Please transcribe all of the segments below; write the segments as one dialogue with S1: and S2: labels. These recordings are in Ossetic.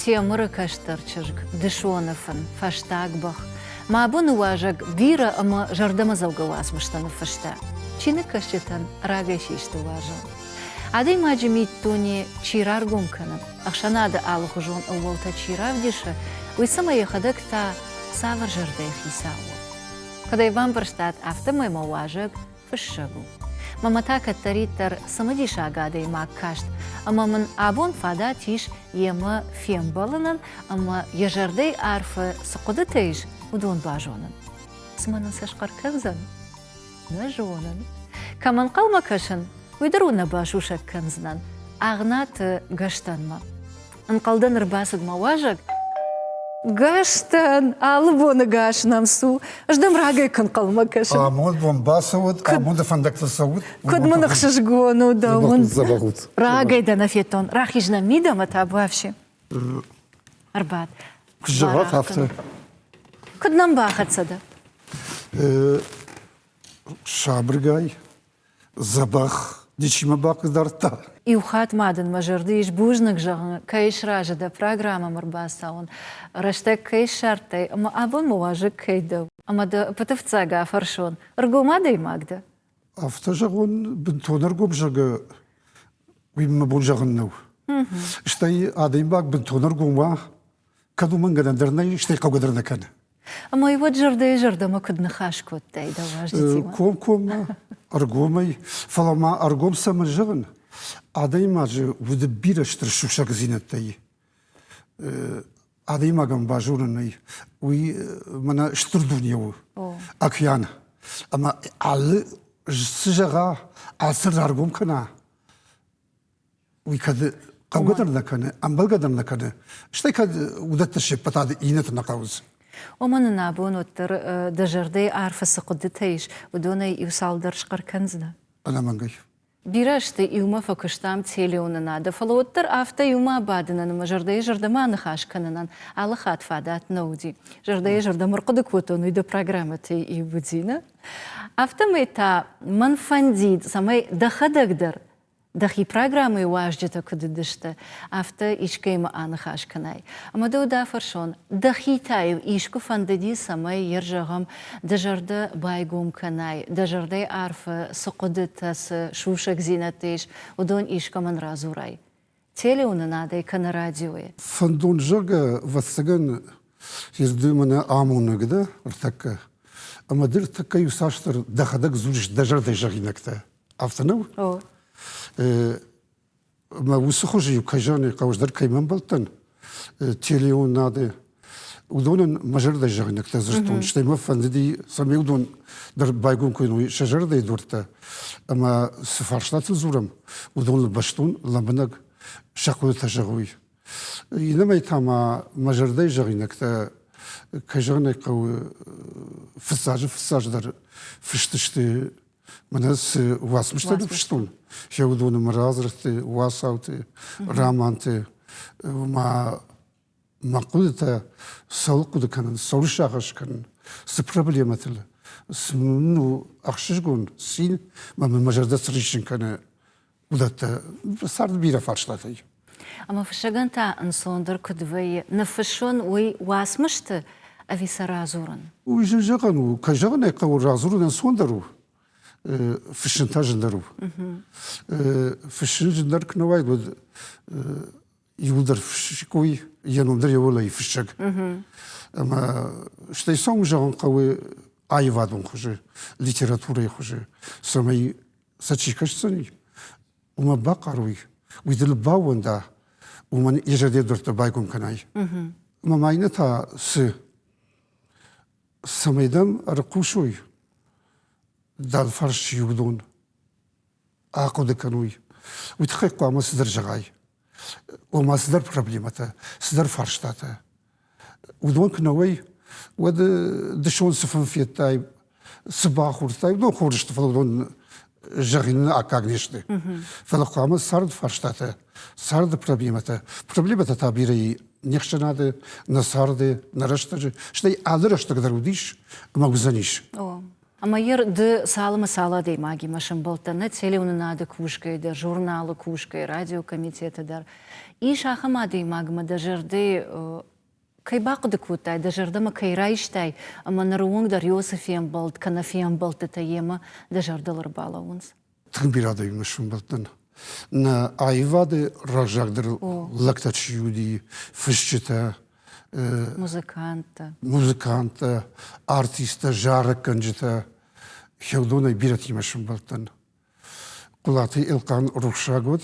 S1: Темыры кӕстӕр чызг, Дысоны фын, Фӕстаг бӕх. Мӕ абоны уазӕг бирӕ ӕмӕ зӕрдӕмӕдзӕугӕ уацмыстӕ ныффыста. Чиныгкӕсджытӕн рагӕй систы уарзон. Адӕймаджы миддуне чи раргом кӕны, ӕхсӕнады алыхуызон ӕууӕлтӕ чи равдисы, уый цымӕ йӕхӕдӕг та цавӕр зӕрдӕйы хицау у? Куыд ӕй бамбӕрстат, афтӕмӕй мӕ уазӕг фыссӕг у. Мамӕ та кӕддӕриддӕр цымыдисаг адӕймаг каст, ӕмӕ мын абон фадат ис йемӕ фембӕлынӕн ӕмӕ йӕ зӕрдӕйы арфы цы хъуыдытӕ ис, уыдон базонын. Цымӕ нын сӕ схъӕр кӕндзӕн? Нӕ зонын. Кӕм ӕнхъӕлмӕ кӕсын, уый дӕр уын нӕ басусӕг кӕндзынӕн Агънаты Гӕстӕнмӕ. Ӕнхъӕлдӕн ӕрбацыд мӕ уазӕг. Гӕстӕн, алы боны гӕс нӕм цу. Ӕз дӕм рагӕй куы нхъӕлмӕ кӕсын.
S2: Амонд бон бацӕуӕд, амонды фӕндӕгтыл цӕут.
S1: Куыд мын ӕхсызгон у дӕ уынд. Рагӕй дӕ нӕ федтон. Рахиз нӕм мидӕмӕ табуафси. Ӕрбад.
S2: Куы зӕгъат, афтӕ.
S1: Куыд нӕм бахӕццӕ дӕ?
S2: Сабыргай, дзӕбӕх, ничи мӕ бахъыгдардта.
S1: Иу хатт ма дын мӕ зӕрды ис бузныг зӕгъын, кӕй сразы дӕ программӕмӕ ӕрбацӕуын, рӕстӕг кӕй ссардтай ӕмӕ абон мӕ уазӕг кӕй дӕ. Ӕмӕ дӕ фыдыфццаг афӕрсон, ӕргом адӕймаг дӕ?
S2: Афтӕ зӕгъон, бынтон ӕргом зӕгъы, уый мӕ бон зӕгъын нӕу. Стӕй адӕймаг бынтон ӕргом уа, кӕд уымӕн гӕнӕн дӕр нӕй, стӕй хъӕугӕ дӕр нӕ кӕны.
S1: Ӕмӕ уӕд зӕрдӕйы зӕрдӕмӕ куыд ныхас кодтай дӕ уазджытимӕ?
S2: Комкоммӕ, ӕргомӕй, фӕлӕ ма ӕргом цӕмӕн зӕгъын, адӕймаджы уды бирӕ стыр сусӕгдзинӕдтӕ и. Адӕймагӕн базонӕн нӕй, уый мӕнӕ стыр дуне у, океан. Ӕмӕ алы цы зӕгъа, ацы раргом кӕна, уый кӕд хъӕугӕ дӕр нӕ кӕны, ӕмбӕлгӕ дӕр нӕ кӕны, стӕй кӕд уыдӕттӕ се ппӕт иннӕты нӕ хъӕуынц.
S1: Уымӕн ын абон уӕддӕр дӕ зӕрдӕйы арфы цы хъуыдытӕ ис, уыдонӕй иу цалдӕр схъӕр кӕндзынӕ?
S2: Ӕнӕмӕнгӕй.
S1: Бирӕ сты иумӕ фӕкуыстам телеуынынады, фӕлӕ уӕддӕр афтӕ иумӕ абадынӕн ӕмӕ зӕрдӕйы зӕрдӕмӕ аныхас кӕнынӕн алы хатт фадат нӕ уыди. Зӕрдӕйы зӕрдӕмӕ ӕрхъуыды кодтон, уый дӕ программӕтӕй иу уыди, нӕ? Афтӕмӕй та мӕн фӕндид, цӕмӕй дӕхӕдӕг дӕр дӕхи программӕйы уазджытӕ куыд уыдысты, афтӕ искӕимӕ аныхас кӕнай. Ӕмӕ дӕу дӕ фӕрсон, дӕхи та-иу искуы фӕндыди, цӕмӕй йӕ зӕгъӕм, дӕ зӕрдӕ байгом кӕнай, дӕ зӕрдӕйы арфы цы хъуыдытӕ, цы сусӕгдзинӕдтӕ ис, уыдон искӕмӕн радзурай? Телеуынынадӕй кӕнӕ радиойы?
S2: Фӕндон, зӕгъгӕ, ӕвӕццӕгӕн, ды мӕнӕ амонӕг дӕ ӕртӕккӕ. Ӕмӕ ды ӕртӕккӕ иуцасдӕр дӕхӕдӕг дзурыс дӕ зӕрдӕйы зӕгъинӕгтӕ. Афтӕ нӕу? Ӕмӕ уыцы хуызы-иу кӕй зӕгъын хъӕуы, ӕз дӕр кӕй мӕмбӕлдтӕн телеуынынады, уыдонӕн мӕ зӕрдӕйы зӕгъинӕгтӕ дзырдтон, стӕй мӕ фӕндыди, цӕмӕй уыдон дӕр байгом кодтой сӕ зӕрдӕйы дуӕрттӕ ӕмӕ цы фарстатыл дзурӕм, уыдоныл бӕстон лӕмбынӕг сӕ хъуыдытӕ зӕгъой. Иннӕмӕй та ма мӕ зӕрдӕйы зӕгъинӕгтӕ, кӕй зӕгъын ӕй хъӕуы, фыццаджы-фыццаджыдӕр фыст сты Мӕнӕ цы уацмыстӕ ныффыстон, се уыдоны мӕ радзырдты, уацауты, романты, ма мӕ хъуыдытӕ цӕуыл хъуыды кӕнын, цӕуыл сагъӕс кӕнын, цы проблемӕтыл, цы мын у ӕхсызгон цин, мӕ мын мӕ зӕрдӕ цы риссын кӕны, уыдӕттӕ цард бирӕ фарстатӕй.
S1: Ӕмӕ фыссӕгӕн та ӕнцондӕр куыд вӕййы, ныффыссон уый уацмысты ӕви сӕ радзурын?
S2: Уый зын зӕгъӕн у. Кӕй зӕгъын ӕй хъӕуы, радзурын ӕнцондӕр у. Фыссын та зындӕр у. Фыссын зындӕр куы нӕ уаид, уӕд иуылдӕр фыссиккой, йӕ ном дӕр йӕ уӕлӕйы фыссӕг. Ӕмӕ стӕй сӕ зӕгъын хъӕуы аивадон хуызы, литературӕйы хуызы, цӕмӕй сӕ чи кӕсдзӕни, уымӕ бахъаруй, уый дыл баууӕнда, уымӕн йӕ зӕрдӕ дуртӕ байгом кӕнай. Ӕмӕ ма иннӕ та цы? Цӕмӕй дӕм ӕрхъусой, дӕлфарс чи уыдон, ахъуыды кӕной, уый тыххӕй хъуамӕ цыдӕр зӕгъай. Ома цыдӕр проблемӕтӕ, цыдӕр фарстатӕ. Уыдон куы нӕ уой, уӕд дысон цы фын федтай, цы бахордтай, уыдон хорз сты, фӕлӕ уыдон зӕгъины аккаг не сты. Фӕлӕ хъуамӕ царды фарстатӕ, царды проблемӕтӕ, проблемӕтӕ та бирӕ и не хсӕнады, нӕ царды, нӕ рӕстӕджы, стӕй алы рӕстӕг дӕр уыдис ӕмӕ уыдзӕнис.
S1: Ӕмӕ йыр ды цалынмӕ цал адӕймагимӕ сӕмбӕлдтӕ нӕ телеуынынады кусгӕйӕ дӕр, журналы кусгӕйӕ, радиокомитеты дӕр, ис ахӕм адӕймагмӕ дӕ зӕрдӕйы кӕй бахъуыды кодтай, дӕ зӕрдӕмӕ кӕй райстай ӕмӕ ныры онг дӕр Иосы фембӕлд кӕнӕ фембӕлдтытӕ йемӕ дӕ зӕрдыл ӕрбалӕууынц?
S2: Тынг бирӕ адӕмимӕ сӕмбӕлдтӕн. Нӕ аивады раззагдӕр лӕгтӕ чи уыди, фысджытӕ,
S1: музыканттӕ,
S2: музыканттӕ, артисттӕ, зарӕггӕнджытӕ. Хеудонӕй бирӕтимӕ сӕмбӕлдтӕн. Хъуылаты Елхъан рухсаг уыд.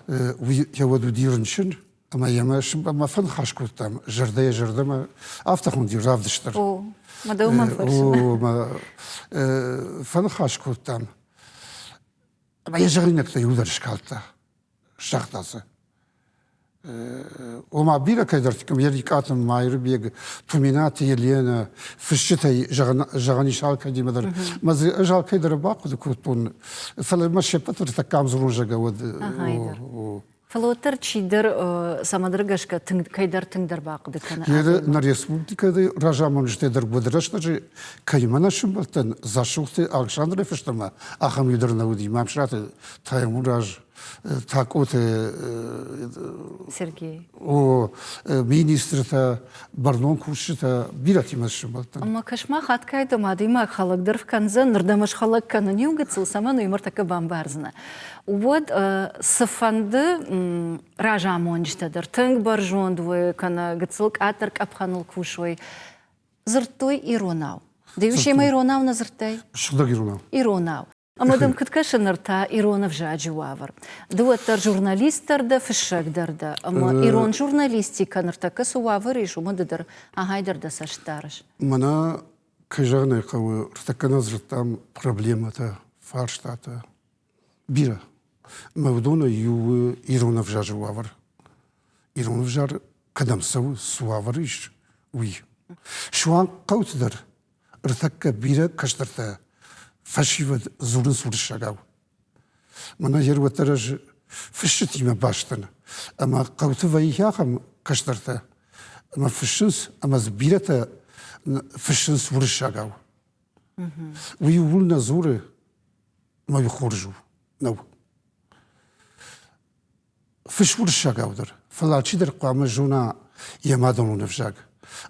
S2: Уый уӕд уыди рынчын, ӕмӕ йемӕ ӕмӕ фӕныхас кодтам зӕрдӕйӕ зӕрдӕмӕ. Афтӕ хуынди равдыст дӕр.
S1: О, мӕ дӕумӕ фӕрсын.
S2: Фӕныхас кодтам. Ӕмӕ йӕ зӕгъинӕгтӕ иу дӕр скалдта. Загъта дзы. Ома бирӕ кӕйдӕрты Ерикъаты Майрбег, Туменаты Еленӕ, фысджытӕй зӕгъӕн ис алкӕдимӕ дӕр. Мӕ дзы ӕз алкӕй дӕр бахъуыды кодтон, фӕлӕ мӕ се ппӕт ӕртӕккӕ ӕмдзурон зӕгъгӕ уӕд.
S1: Фӕлӕ уӕддӕр чидӕр цӕмӕдӕр гӕсгӕ тынг, кӕйдӕр тынгдӕр бахъуыды кӕны.
S2: Нӕ республикӕйы разамонджытӕ дӕр уӕды рӕстӕджы кӕимӕ нӕ сӕмбӕлдтӕн, Дзасохты Александрӕй фӕстӕмӕ ахӕм иу дӕр нӕ уыди. Мамсыраты Таймураз Такъоты
S1: Сергей.
S2: О, министртӕ, бӕрнон кусджытӕ бирӕтимӕ сӕмбӕлдтӕн.
S1: Ӕмӕ кӕс-ма, хатгай дӕм адӕймаг хӕлӕг дӕр кӕндзӕн, ныр дӕм ӕз хӕлӕг кӕнын иу гыццыл, цӕмӕн уый ныртӕккӕ бамбардзынӕ. Уӕд цыфӕнды разамонджытӕ дӕр тынг бӕрзонд уой, кӕнӕ гыццыл къаддӕр къӕпхӕныл кусой, дзырдтой иронау. Ды-иу семӕ иронау нӕ дзырдтай?
S2: Сыгъдӕг иронау.
S1: Иронау. Ӕмӕ дӕм куыд кӕсы ныр та ирон ӕвзаджы уавӕр? Ды уӕддӕр журналист дӕр дӕ, фыссӕг дӕр дӕ. Ӕмӕ ирон журналистикӕ ныртӕккӕ цы уавӕр ис, уымӕ ды дӕр ахӕй дӕр дӕ цӕст дарыс.
S2: Мӕнӕ, кӕй зӕгъын ӕй хъӕуы, ныртӕккӕ нӕ дзырдтам проблемӕтӕ, фарстатӕ. Бирӕ. Ӕмӕ уыдонӕй иу у ирон ӕвзаджы уавӕр. Ирон ӕвзаг кӕдӕм цӕуы, цы уавӕр ис, уый. Суанг хъӕуты дӕр ӕртӕккӕ бирӕ кӕстӕртӕ фӕсивӕд дзурынц уырыссагау. Мӕнӕ йе уӕддӕр ӕз фысджытимӕ баст дӕн, ӕмӕ хъӕуты вӕййы ахӕм кӕстӕртӕ, ӕмӕ фыссынц, ӕмӕ дзы бирӕтӕ фыссынц уырыссагау. Уый ууыл нӕ дзуры, ӕмӕ уый хорз у, нӕу. Фыс уырыссагау дӕр, фӕлӕ алчидӕр хъуамӕ зона йӕ мадӕлон ӕвзаг.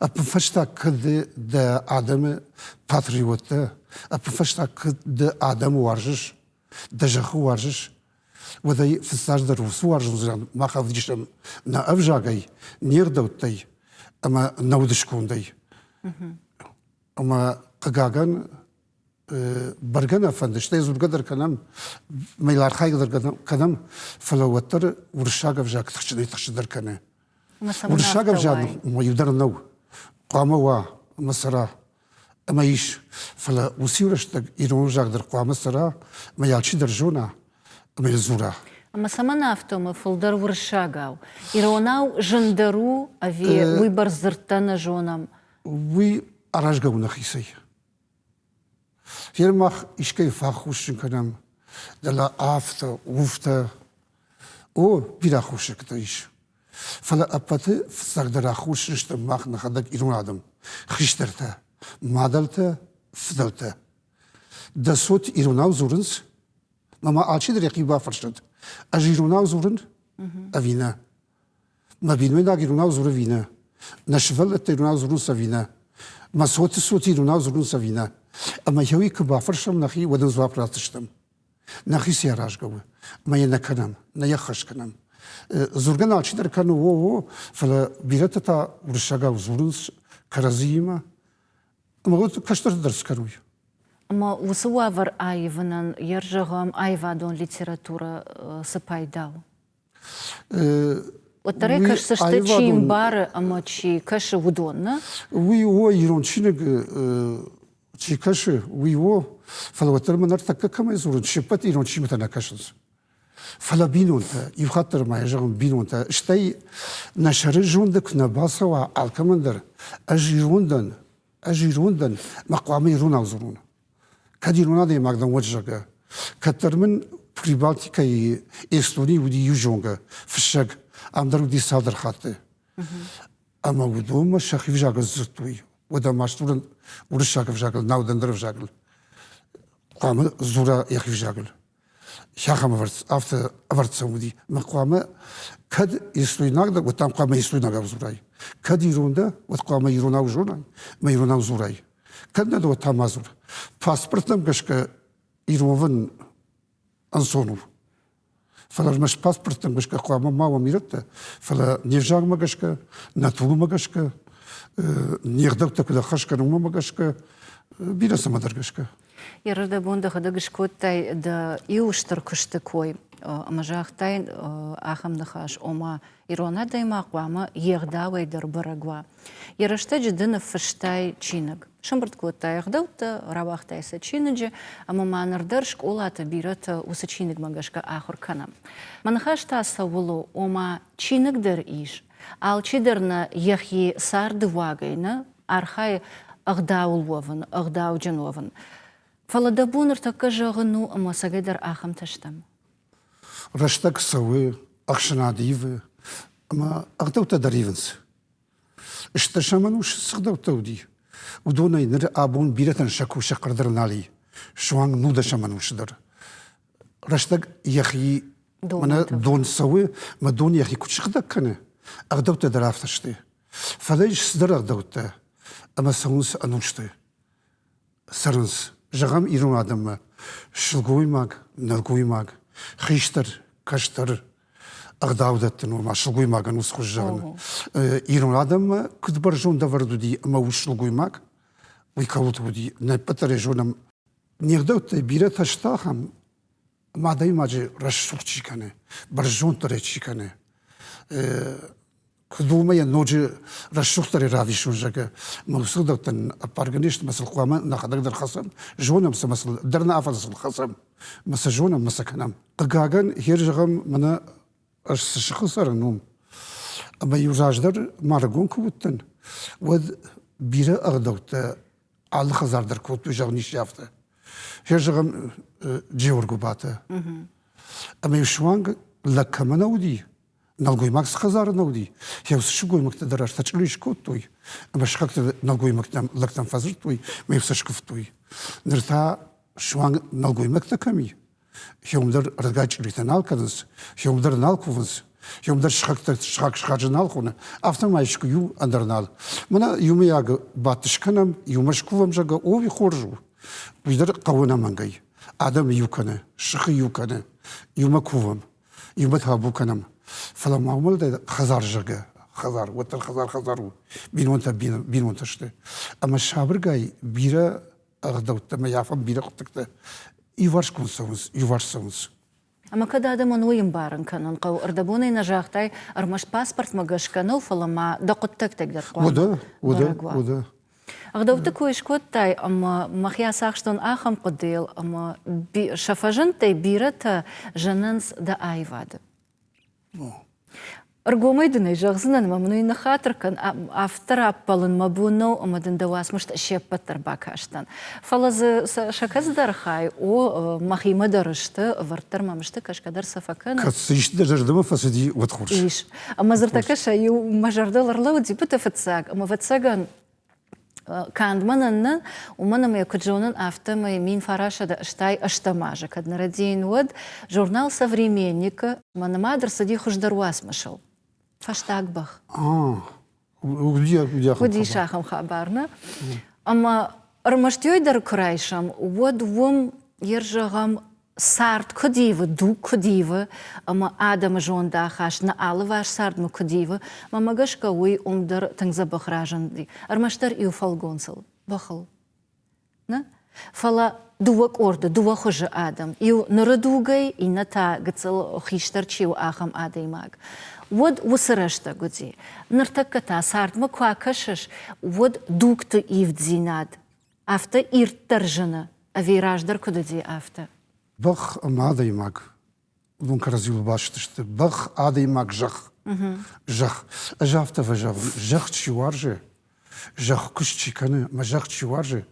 S2: Ӕппынфӕстаг кӕд дӕ адӕмы патриоттӕ, ӕппынфӕстаг кӕд дӕ адӕмы уарзыс, дӕ зӕххы уарзыс, уӕд ӕй фыццаджыдӕр уыцы уарзондзинад мах ӕвдисӕм нӕ ӕвзагӕй, не гъдӕуттӕй ӕмӕ нӕ удыскондӕй. Ӕмӕ хъыгагӕн бӕргӕ нӕ фӕнды, стӕй дзургӕ дӕр кӕнӕм, мӕ архайгӕ дӕр кӕнӕм, фӕлӕ уӕддӕр уырыссаг ӕвзаг тыхджынӕй-тыхджындӕр кӕны. Уырыссаг ӕвзаг иу дӕр нӕу. Хъуамӕ уа ӕмӕ цӕра ӕмӕ ис. Фӕлӕ уыцы иу рӕстӕг ирон ӕвзаг дӕр хъуамӕ цӕра ӕмӕ йӕ алчидӕр зона ӕмӕ йӕ дзура.
S1: Ӕмӕ цӕмӕн афтӕ ӕмӕ фылдӕр уырыссагау? Иронау зындӕр у ӕви уыйбӕрц дзырдтӕ нӕ зонӕм?
S2: Уый аразгӕ у нӕхицӕй. Гъер мах искӕй фӕххуыссын кӕнӕм, дӕлӕ афтӕ, уфтӕ. О, бирӕ аххосӕгтӕ ис. Фӕлӕ ӕппӕты фыццагдӕр аххосджын стӕм мах нӕхӕдӕг ирон адӕм, хистӕртӕ, мадӕлтӕ, фыдӕлтӕ. Дӕ цот иронау дзурынц? Мӕ ма алчидӕр йӕхи бафӕрсӕд, ӕз иронау дзурын ӕви нӕ? Мӕ бинойнаг иронау дзуры ӕви нӕ? Нӕ сывӕллӕттӕ иронау дзурынц ӕви нӕ? Мӕ цоты цот иронау дзурынц ӕви нӕ? Ӕмӕ йӕ уый куы бафӕрсӕм нӕхи, уӕд ын дзуапп ратдзыстӕм. Нӕхи цы аразгӕ у, ӕмӕ йӕ нӕ кӕнӕм, нӕ йӕ ххӕст кӕнӕм. Дзургӕ алчидӕр кӕны о-о, фӕлӕ бирӕтӕ та уырыссагау дзурынц кӕрӕдзиимӕ. Ӕмӕ уӕд кӕстӕрты дӕр скӕной.
S1: Ӕмӕ уыцы уавӕр аивынӕн, йӕ зӕгъӕм, аивадон литературӕ цы пайда у? Уӕддӕр ӕй кӕсдзысты, чи мбары ӕмӕ чи кӕсы, уыдон, нӕ?
S2: Уый о, ирон чиныг чи кӕсы, уый о, фӕлӕ уӕддӕр мӕ ныртӕккӕ кӕмӕй дзурын, се ппӕт ирон чингуытӕ нӕ кӕсынц. Фӕлӕ бинонтӕ, иу хатт дӕр ма йӕ зӕгъын, бинонтӕ, стӕй нӕ сӕры зонды куы нӕ бацӕуа алкӕмӕн дӕр, ӕз ирон дӕн, ӕз ирон дӕн, мӕ хъуамӕ иронау дзурон. Кӕд ирон адӕймаг дӕн, уӕд зӕгъгӕ. Кӕддӕр мын Прибалтикӕйы Эстонийы уыди иу зонгӕ фыссӕг, ам дӕр уыди цалдӕр хатты. Ӕмӕ уыдонмӕ сӕхи ӕвзагыл дзырдтой. Уӕдӕ ма сдзурын уырыссаг ӕвзагыл, науд ӕндӕр ӕвзагыл. Хъуамӕ дзура йӕхи взагыл. Сахам афтӕ ӕвӕрццӕг уыди. Мӕ хъуамӕ кӕд ислуйнаг дӕ, уӕд дӕм хъуамӕ ислуйнагау дзурай. Кӕд ирон дӕ, уӕд хъуамӕ иронау зонай, мӕ иронау дзурай. Кӕд нӕ дӕ, уӕд та ма дзур. Паспорттӕм гӕсгӕ иронвын ӕнцон у. Фӕлӕ ӕрмӕст паспорттӕм гӕсгӕ хъуамӕ ма уӕм ирӕттӕ, фӕлӕ не взагмӕ гӕсгӕ, нӕ тугмӕ гӕсгӕ, не гъдӕуттӕ куыд ӕххӕст кӕнӕм, уымӕ гӕсгӕ, бирӕ цӕмӕдӕр гӕсгӕ.
S1: Йӕ рӕздӕбон дӕхӕдӕг скодтай дӕ иу стыр куысты кой ӕмӕ загътай ахӕм ныхас, ома ирон адӕймаг хъуамӕ йе гъдауӕй дӕр бӕрӕг уа. Йӕ рӕстӕджы ды ныффыстай чиныг. Сӕмбырд кодтай ӕгъдӕуттӕ, рауагътай сӕ чиныджы, ӕмӕ ма ныр дӕр скъолаты бирӕтӕ уыцы чиныгмӕ гӕсгӕ ахуыр кӕнӕм. Мӕ ныхас та цӕуыл у, ома чиныг дӕр ис, алчидӕр нӕ йӕхи царды уагӕй нӕ архайы ӕгъдауыл уӕвын, ӕгъдауджын уӕвын. Фӕлӕ дӕ бон ныртӕккӕ зӕгъын у, ӕмӕ цӕгӕйдӕр ахӕмтӕ стӕм.
S2: Рӕстӕг цӕуы, ӕхсӕнад ивы, ӕмӕ ӕгъдӕуттӕ дӕр ивынц. Стыр сӕмӕн ус цы гъдӕуттӕ уыди, уыдонӕй ныр абон бирӕтӕн сӕ кусӕг хъӕр дӕр нал и, суанг нудӕсӕм ӕнусы дӕр. Рӕстӕг йӕхи мӕнӕ дон цӕуы, мӕ дон йӕхи куыд сыгъдӕг кӕны, ӕгъдӕуттӕ дӕр афтӕ сты. Фӕлӕ ис цыдӕр ӕгъдӕуттӕ ӕмӕ цӕуынц ӕнусты. Цӕрынц, зӕгъӕм, ирон адӕммӕ сылгоймаг, нӕлгоймаг, хистӕр, кӕстӕр, ӕгъдау дӕттын, ома сылгоймагӕн уыцы хуыз зӕгъын. Ирон адӕммӕ куыд бӕрзонд ӕвӕрд уыди ӕмӕ ус сылгоймаг, уый кӕуылты уыди, нӕ ӕппӕт дӕр зонӕм. Не гъдӕуттӕй бирӕтӕ сты ахӕм, ӕмӕ адӕймаджы рӕсугъд чи кӕны, бӕрзонддӕр чи кӕны, куыд уымӕ йӕ ноджы рӕсугъддӕрӕй равдисон, зӕгъгӕ, мӕ уыцы ӕгъдӕуттӕн ӕппаргӕ не сты, мӕ сыл хъуамӕ нӕхӕдӕг дӕр хӕцӕм, зонӕм сӕ, мӕ сыл дӕр нӕ афӕдзы сыл хӕцӕм, мӕ сӕ зонӕм, мӕ сӕ кӕнӕм. Хъыгагӕн, хер зӕгъӕм, мӕнӕ ӕз цы сыхы цӕрын, уым. Ӕмӕ-иу раздӕр маргон куы уыдтӕн, уӕд бирӕ ӕгъдӕуттӕ алы хӕдзар дӕр кодтой, зӕгъын, исчи афтӕ. Хер зӕгъӕм, Джеоргуыбатӕ. Ӕмӕ-иу суанг лӕг кӕмӕ нӕ уыди, нӕлгоймаг цы хӕдзары нӕ уыди, йӕ уыцы сылгоймӕгтӕ дӕр ӕртӕ чъыли скодтой ӕмӕ сыхӕгты нӕлгоймӕгтӕм лӕгтӕм фӕдзырдтой ӕмӕ сӕ скуывтой. Ныр та суанг нӕлгоймӕгтӕ кӕм и, уым дӕр рдгай чъыритӕ нал кӕнынц, уым дӕр нал кувынц, уым дӕр сыхӕгтӕ сыхаг сыхаджы нал хоны, афтӕмӕй искуы иу ӕндӕр нал. Мӕнӕ иумӕйаг бадт скӕнӕм, иумӕ скувӕм, зӕгъгӕ, о, уый хорз у. Уый дӕр хъӕуы ӕнӕмӕнгӕй. Адӕмы иу кӕны, сыхы иу кӕны, иумӕ кувӕм. Иумӕ табу кӕнӕм. Фӕлӕ ма уымӕлдӕй хӕдзар, зӕгъгӕ, хӕдзар, уӕддӕр хӕдзар хӕдзар у. Бинонтӕ бинонтӕ сты. Ӕмӕ сабыргай бирӕ ӕгъдӕуттӕ ӕмӕ йафӕм бирӕ хъуыддӕгтӕ иуварсгонд цӕуынц, иуварс цӕуынц.
S1: Ӕмӕ кӕд адӕмӕн уый ӕмбарын кӕнын хъӕуы, ӕрдӕбонӕй нӕ загътай, ӕрмӕст паспортмӕ гӕсгӕ нӕу, фӕлӕ ма дӕ хъуыддӕгтӕ дӕр хъуамӕ бӕрӕг уа.
S2: Уыдӕ.
S1: Ӕгъдӕутты кой скодтай, ӕмӕ мӕхи ацахстон ахӕм хъуыдыйыл, ӕмӕ сӕ фӕзындтӕй бирӕтӕ зынынц дӕ аивады. Ӕргомӕй дын ӕй зӕгъдзынӕн, ӕмӕ мын уый ныххатыр кӕн, афтӕ раппӕлын мӕ бон нӕу, ӕмӕ дын дӕ уацмыстӕ се ппӕт дӕр бакастӕн. Фӕлӕ дзы сӕ кӕцыдӕр хай, о, мӕхимӕ дӕр сты, ӕвӕрд дӕр мӕм сты, кӕсгӕ дӕр сӕ фӕкӕнын.
S2: Кӕд цы исты дӕ зӕрдӕмӕ фӕцыди, уӕд хорз.
S1: Ис. Ӕмӕ дзырдтӕ сӕ иу мӕ зӕрдыл ӕрлӕууыди быты фыццаг, ӕмӕ ӕвӕццӕгӕн, канд мӕнӕн нӕ, уымӕн ӕмӕ куыд зонын, афтӕмӕй 1988 азы, кӕд нӕ рӕдийын, уӕд журнал «Современник»-ы мӕ нымад ӕрцыди хуыздӕр уацмысыл. Фӕстаг бӕх. Уыдис ахӕм хабар, нӕ? Ӕмӕ ӕрмӕст ёй дӕр куы райсӕм, уӕд уым, ер зӕгъӕм, цард куыд ивы, дуг куыд ивы, ӕмӕ адӕмы зондахаст нӕ алыварс цардмӕ куыд ивы, мӕнмӕ гӕсгӕ уый уым дӕр тынг дзӕбӕх разынди. Ӕрмӕстдӕр иу фӕлгонцыл, бӕхыл. Нӕ? Фӕлӕ дыууӕ къорды, дыууӕ хуызы адӕм. Иу ныры дугӕй, иннӕ та гыццыл хистӕр чи у, ахӕм адӕймаг. Уӕд уыцы рӕстӕг уыди. Ныртӕккӕ та цардмӕ куы акӕсыс, уӕд дугты ивддзинад афтӕ ирддӕр зыны, ӕви раздӕр куыд уыди, афтӕ?
S2: Бӕх ӕмӕ адӕймаг уыдон кӕрӕдзиуыл баст сты. Бӕх, адӕймаг, зӕхх. Зӕхх. Ӕз афтӕ фӕзӕгъын, зӕхх чи уарзы, зӕхх куыст чи кӕны, мӕ зӕхх чи уарзы,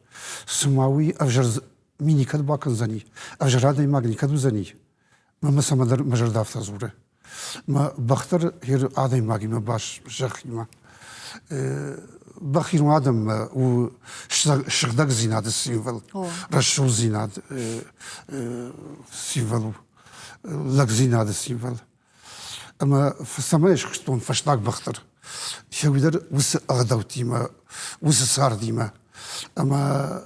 S2: цыма уый ӕвзӕр ми никӕд бакӕндзӕни, ӕвзӕр адӕймаг никӕд уыдзӕни. Мӕ цӕмӕдӕр мӕ зӕрдӕ афтӕ дзуры. Мӕ бӕх дӕр адӕймагимӕ бас зӕххимӕ. Бӕх ирон адӕммӕ у сыгъдӕгдзинады символ, рӕсугъддзинады символ у, лӕгдзинады символ. Ӕмӕ цӕмӕй схызтон фӕстаг бӕх дӕр, сӕ дӕр уыцы ӕгъдӕуттимӕ, уыцы цардимӕ. Ӕмӕ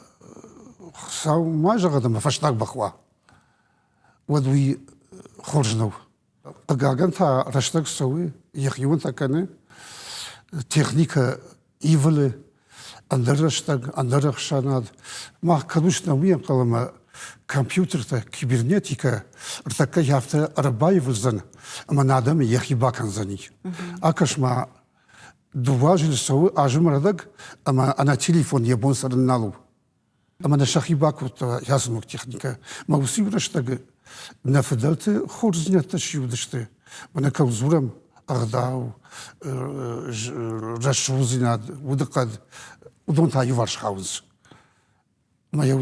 S2: Хуыцау ма зӕгъӕд, ӕмӕ фӕстаг бӕх уа, уӕд уый хорз нӕу. Хъыгагӕн та рӕстӕг цӕуы, йӕхионтӕ кӕны, техникӕ ивылы, ӕндӕр рӕстӕг, ӕндӕр ӕхсӕнад. Мах кӕд уыстӕм уый ӕнхъӕл ӕмӕ компьютертӕ, кибернетикӕ ӕртӕккӕ афтӕ ӕрбаивылдзӕн ӕмӕ нӕ адӕмы йӕхи бакӕндзӕни. Акӕс-ма, дыууӕ азы цӕуы азы мӕрдӕг ӕмӕ ӕнӕ телефон йӕ бон цӕрын нал у. Ӕмӕ нӕ сӕхи бакодта ацы ног техникӕ. Мӕ уыцы иу рӕстӕг нӕ фыдӕлты хорздзинӕдтӕ сиуыдысты. Мӕнӕ кӕуыл дзурӕм, ӕгъдау, рӕсугъддзинад, удыхъӕд, уыдон та иуварс хауынц. Мӕ йӕ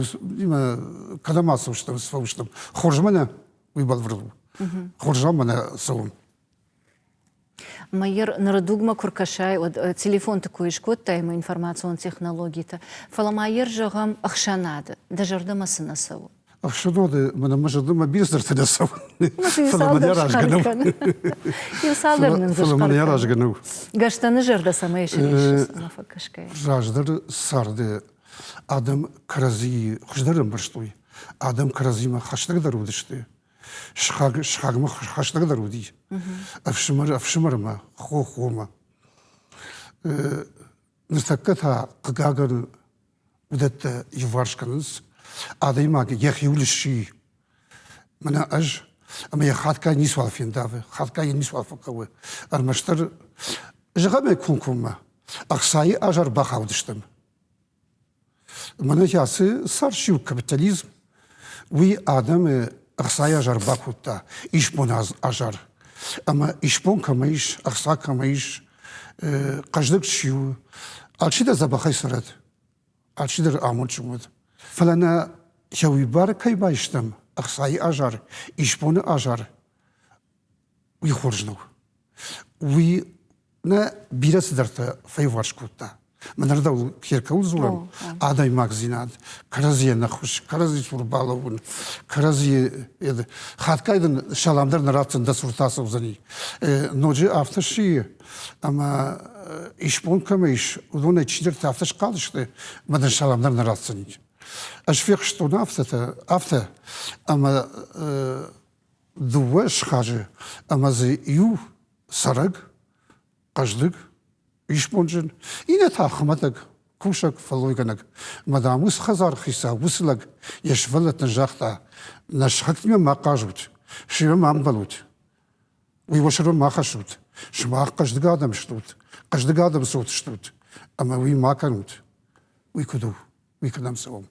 S2: кӕдӕм ацӕуыстӕм, сфӕуыстӕм. Хорзмӕ нӕ, уый бӕлвырд у. Хорзмӕ нӕ цӕуӕм.
S1: Майер, ныры дугмӕ куы ркӕсай, уӕд телефонты кой скодтай ӕмӕ информацион технологитӕ, фӕлӕ ма йӕ зӕгъӕм ӕхсӕнады, дӕ зӕрдӕмӕ цы нӕ цӕуы?
S2: Ӕхсӕнады мӕнӕ мӕ зӕрдӕмӕ бирӕ цыдӕртӕ нӕ цӕуы. Фӕлӕ мӕ аразгӕ нӕу.
S1: Иу цалдӕр нын дзы
S2: Фӕлӕ мӕ аразгӕ нӕу.
S1: Гӕстӕны зӕрдӕ цӕмӕй сриссы, цӕмӕ фӕкӕсгӕйӕ?
S2: Раздӕр царды адӕм кӕрӕдзийы хуыздӕр ӕмбӕрстой, адӕм кӕрӕдзимӕ хӕстӕгдӕр уыдысты. Сыхаг, сыхагмӕ хӕстӕгдӕр уыди. Ӕфсымӕр ӕфсымӕрмӕ, хо хомӕ. Ныртӕккӕ та, хъыгагӕн, уыдӕттӕ иуварс кӕнынц. Адӕймаг йӕхиуыл сси. Мӕнӕ ӕз, ӕмӕ йӕ хатгай ницуал фендавы, хатгай йӕ ницуал фӕхъӕуы. Ӕрмӕстдӕр зӕгъӕм ӕй комкоммӕ, ӕхцайы азар бахаудыстӕм. Мӕнӕ ацы цард капитализм, уый адӕмы ӕхцайы азар бакодта, исбон азар. Ӕмӕ исбон кӕмӕ ис, ӕхца кӕмӕ ис, хъӕздыг чи у, алчидӕр дзӕбӕхӕй цӕрӕд, алчидӕр амондджын уӕд. Фӕлӕ нӕ йӕ уый бар кӕй байстам, ӕхцайы азар, исбоны азар, уый хорз нӕу. Уый нӕ бирӕ цыдӕртӕ фӕиуварс кодта. Мӕнӕрдӕуыл кӕуыл дзурӕм, адӕймагдзинад, кӕрӕдзийӕн ӕххуыс, кӕрӕдзи цур балӕууын, кӕрӕдзийы хатгай дын салам дӕр нӕ ратдзӕн, дӕ цур та ацӕудзӕни. Ноджы афтӕ сси, ӕмӕ исбон кӕмӕ ис, уыдонӕй чидӕртӕ афтӕ схъал сты, ӕмӕ дын салам дӕр нӕ ратдзӕни. Ӕз фехстон афтӕтӕ, афтӕ, ӕмӕ дыууӕ схъазы ӕмӕ дзы иу цӕрӕг, хъӕздыг, исбонджын, иннӕ та хуымӕтӕг кусӕг, фӕллойгӕнӕг. Ӕмӕ, дам, уыцы хӕдзары хицау, уыцы лӕг йӕ сывӕллӕттӕн загъта, нӕ сыхӕгтимӕ ма хъазут, семӕ ма ӕмбӕлут, уый уӕ сӕрмӕ ма хӕссут, сымах хъӕздыг адӕм стут, хъӕздыг адӕм цот стут, ӕмӕ уый ма кӕнут. Уый куыд у? Уый кӕдӕм цӕуӕм?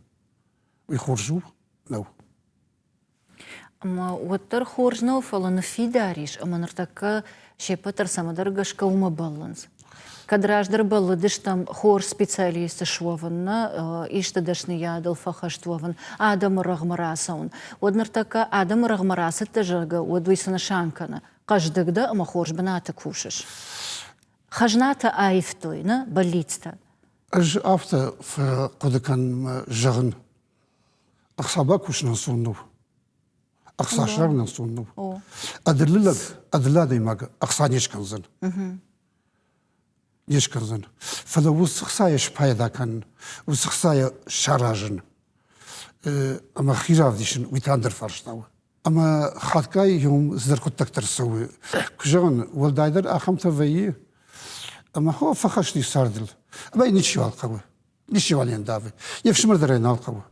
S2: Уый хорз у? Нӕу.
S1: Ӕмӕ уӕддӕр хорз нӕу, фӕлӕ ныффидар ис, ӕмӕ ныртӕккӕ се ппӕт дӕр цӕмӕдӕр гӕсгӕ уымӕ бӕллынц. Кӕд раздӕр бӕллыдыстӕм хорз специалист суӕвын, нӕ исты дӕсныйадыл фӕхӕст уӕвын, адӕмы рӕгъмӕ рацӕуын, уӕд ныртӕккӕ адӕмы рӕгъмӕ рацыдтӕ, зӕгъгӕ, уӕд уый цы нысан кӕны? Хъӕздыг дӕ ӕмӕ хорз бынаты кусыс. Хӕзнатӕ аивтой, нӕ бӕллицтӕ.
S2: Ӕз афтӕ фӕхъуыды кӕнын, зӕгъын, ӕхца бакусын ӕнцон нӕу. Ӕхца ссарын ӕнцон нӕу. Ӕдылы лӕг, ӕдылы адӕймаг ӕхца не скӕндзӕн. Не скӕндзӕн. Фӕлӕ уыцы хцайӕ спайда кӕнын, уыцы хцайӕ саразын ӕмӕ хи равдисын, уый та ӕндӕр фарста у. Ӕмӕ хатгай иум цыдӕр хъуыддӕгтӕ рцӕуы. Куы зӕгъын, уӕлдайдӕр ахӕмтӕ вӕййы, ӕмӕ хо фӕхӕст ис цардыл, ӕмӕ йын ничиуал хъӕуы. Ничиуал йӕ ндавы. Йе фсымӕр дӕр ӕй нал хъӕуы.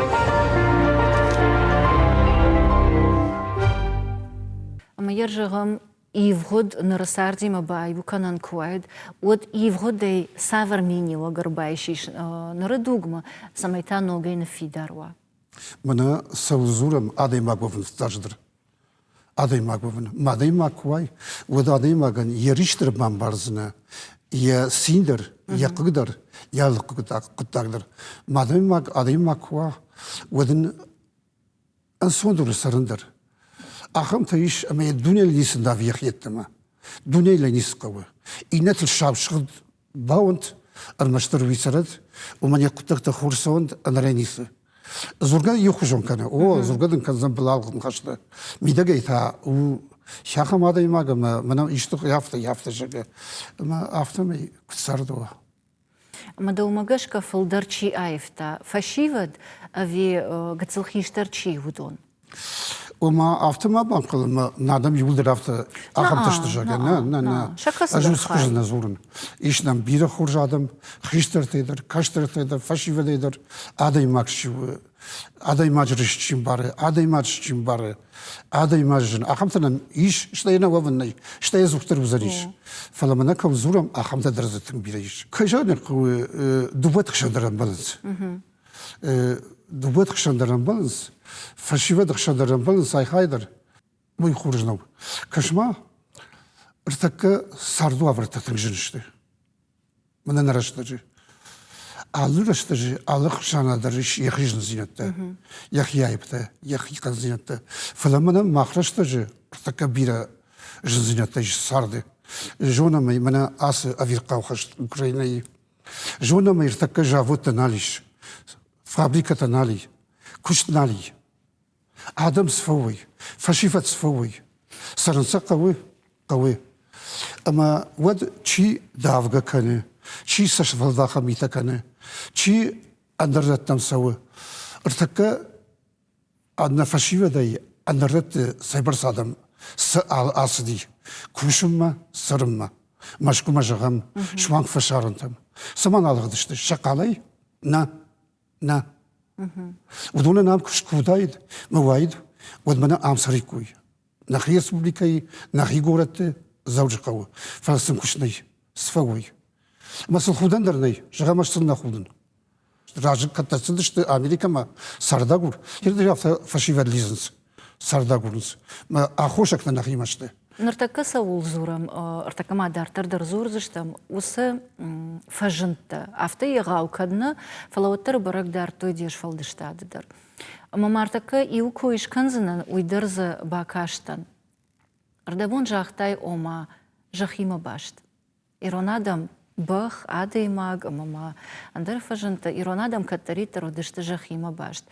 S1: Ӕмӕ йӕ зӕгъӕм, ивгъуыд ныры цардимӕ баиу кӕнӕн куы уаид, уӕд ивгъуыдӕй цавӕр миниуӕг ӕрбайсис ныры дугмӕ, цӕмӕй та ногӕй ныффидар уа?
S2: Мӕнӕ цӕуыл дзурӕм адӕймаг уӕвын фыццаджыдӕр. Адӕймаг уӕвын. Адӕймаг куы уай, уӕд адӕймагӕн йӕ рис дӕр бамбардзынӕ, йӕ цин дӕр, йӕ хъыг дӕр, йӕ алы хъуыддаг дӕр. Адӕймаг адӕймаг куы уа, уӕд ын ӕнцондӕр у цӕрын дӕр. Ахӕмтӕ ис, ӕмӕ йӕ дунейыл ницы ндавы йӕхи йеддӕмӕ. Дунейыл ӕй ницы хъӕуы. Иннӕтыл сау сыгъд бауӕнт. ӕрмӕстдӕр уый цӕрӕд, уымӕн йӕ хъуыддӕгтӕ хорз цӕуӕнт, ӕнӕрай ницы. Дзургӕ иухуызон кӕны. О, дзургӕ дын кӕндзӕн былалгъ ныхӕстӕ. Мидӕгӕй та у сӕхӕм адӕймаг ӕмӕ мӕнӕ исты афтӕ, афтӕ зӕгъы. Ӕмӕ афтӕмӕй куыд цард уа.
S1: Ӕмӕ дӕумӕ гӕсгӕ фылдӕр чи аивта, фӕсивӕд ӕви гыццыл хистӕр чи, уыдон?
S2: Ома афтӕ ма банхъӕл ӕмӕ адӕм иууылдӕр афтӕ ахӕмтӕ сты, зӕгъгӕ. Нӕ, нӕ, нӕ. Ӕз уыцы хуызы нӕ дзурын. Ис нӕм бирӕ хорз адӕм, хистӕртӕй дӕр, кӕстӕртӕй дӕр, фӕсивӕдӕй дӕр. Адӕймаг чи у, адӕймаджы рыст чи мбары, адӕймаджы чи мбары, адӕймаджы зын. Ахӕмтӕ нӕм ис, стӕй нӕ уӕвын нӕй, стӕй ӕдзухдӕр уыдзӕнис. Фӕлӕ мӕнӕ кӕм дзурӕм, ахӕмтӕ дӕр дзы тынг бирӕ ис. Кӕй зӕгъын хъӕуы, дыууӕты хсӕн дӕр ӕмбӕлынц. Дыууӕты хсӕн дӕр ӕмбӕлынц, фӕсивӕды хсӕн дӕр ӕмбӕлынц айхай дӕр. Уый хорз нӕу. Кӕс-ма, ӕртӕккӕ цардуавӕртӕ тынг зын сты. Мӕнӕ нӕ рӕстӕджы. Алы рӕстӕджы, алы хсӕнад дӕр ис йӕхи зындзинӕдтӕ, йӕхи аиптӕ, йӕхи хъӕндзинӕдтӕ. Фӕлӕ мӕнӕ мах рӕстӕджы ӕртӕккӕ бирӕ зындзинӕдтӕ ис царды. Зонӕм ӕй, мӕнӕ ацы ӕвирхъау хӕст Украинӕйы Зонӕм ӕй, ӕртӕккӕ заводтӕ нал ис, фабрикӕтӕ нал и, куыст нал и. Адӕм сфӕууой, фӕсивӕд сфӕууой. Цӕрын сӕ хъӕуы, хъӕуы. Ӕмӕ уӕд чи давгӕ кӕны, чи цӕстфӕлдахӕн митӕ кӕны, чи ӕндӕр рӕттӕм цӕуы. Ӕртӕккӕ нӕ фӕсивӕдӕй ӕндӕр рӕтты цӕйбӕрц адӕм ацыди кусынмӕ, цӕрынмӕ. Мӕскуымӕ зӕгъӕм, суанг фӕсарӕнтӕм. Цӕмӕн алыгъдысты? Сӕ хъалӕй? Нӕ, нӕ. Уыдонӕн ам куы скуыдаид, мӕ уаид, уӕд мӕнӕ ам цӕриккой. Нӕхи республикӕйы, нӕхи горӕтты, Дзӕуджыхъӕуы. Фӕлӕ сын куыст нӕй, сфӕуой. Ӕмӕ сыл худӕн дӕр нӕй, зӕгъӕм, ӕз сыл нӕ худын. Разы кӕддӕр цыдысты Америкӕмӕ цардагур, ирдӕй афтӕ фӕсивӕд лидзынц, цардагурынц. Мӕ аххосӕгтӕ нӕхимӕ сты.
S1: Ныртӕккӕ цӕуыл дзурӕм, ӕртӕккӕ ма дарддӕр дӕр дзурдзыстӕм, уыцы фӕзындтӕ, афтӕ егъау кӕд нӕ, фӕлӕ уӕддӕр бӕрӕг дардтой де сфӕлдыстады дӕр. Ӕмӕ ма ӕртӕккӕ иу кой скӕндзынӕн, уый дӕр дзы бакастӕн. Ӕрдӕбон загътай, ома, зӕххимӕ баст. Ирон адӕм бӕх, адӕймаг ӕмӕ ма ӕндӕр фӕзындтӕ ирон адӕм кӕддӕриддӕр уыдысты зӕххимӕ баст.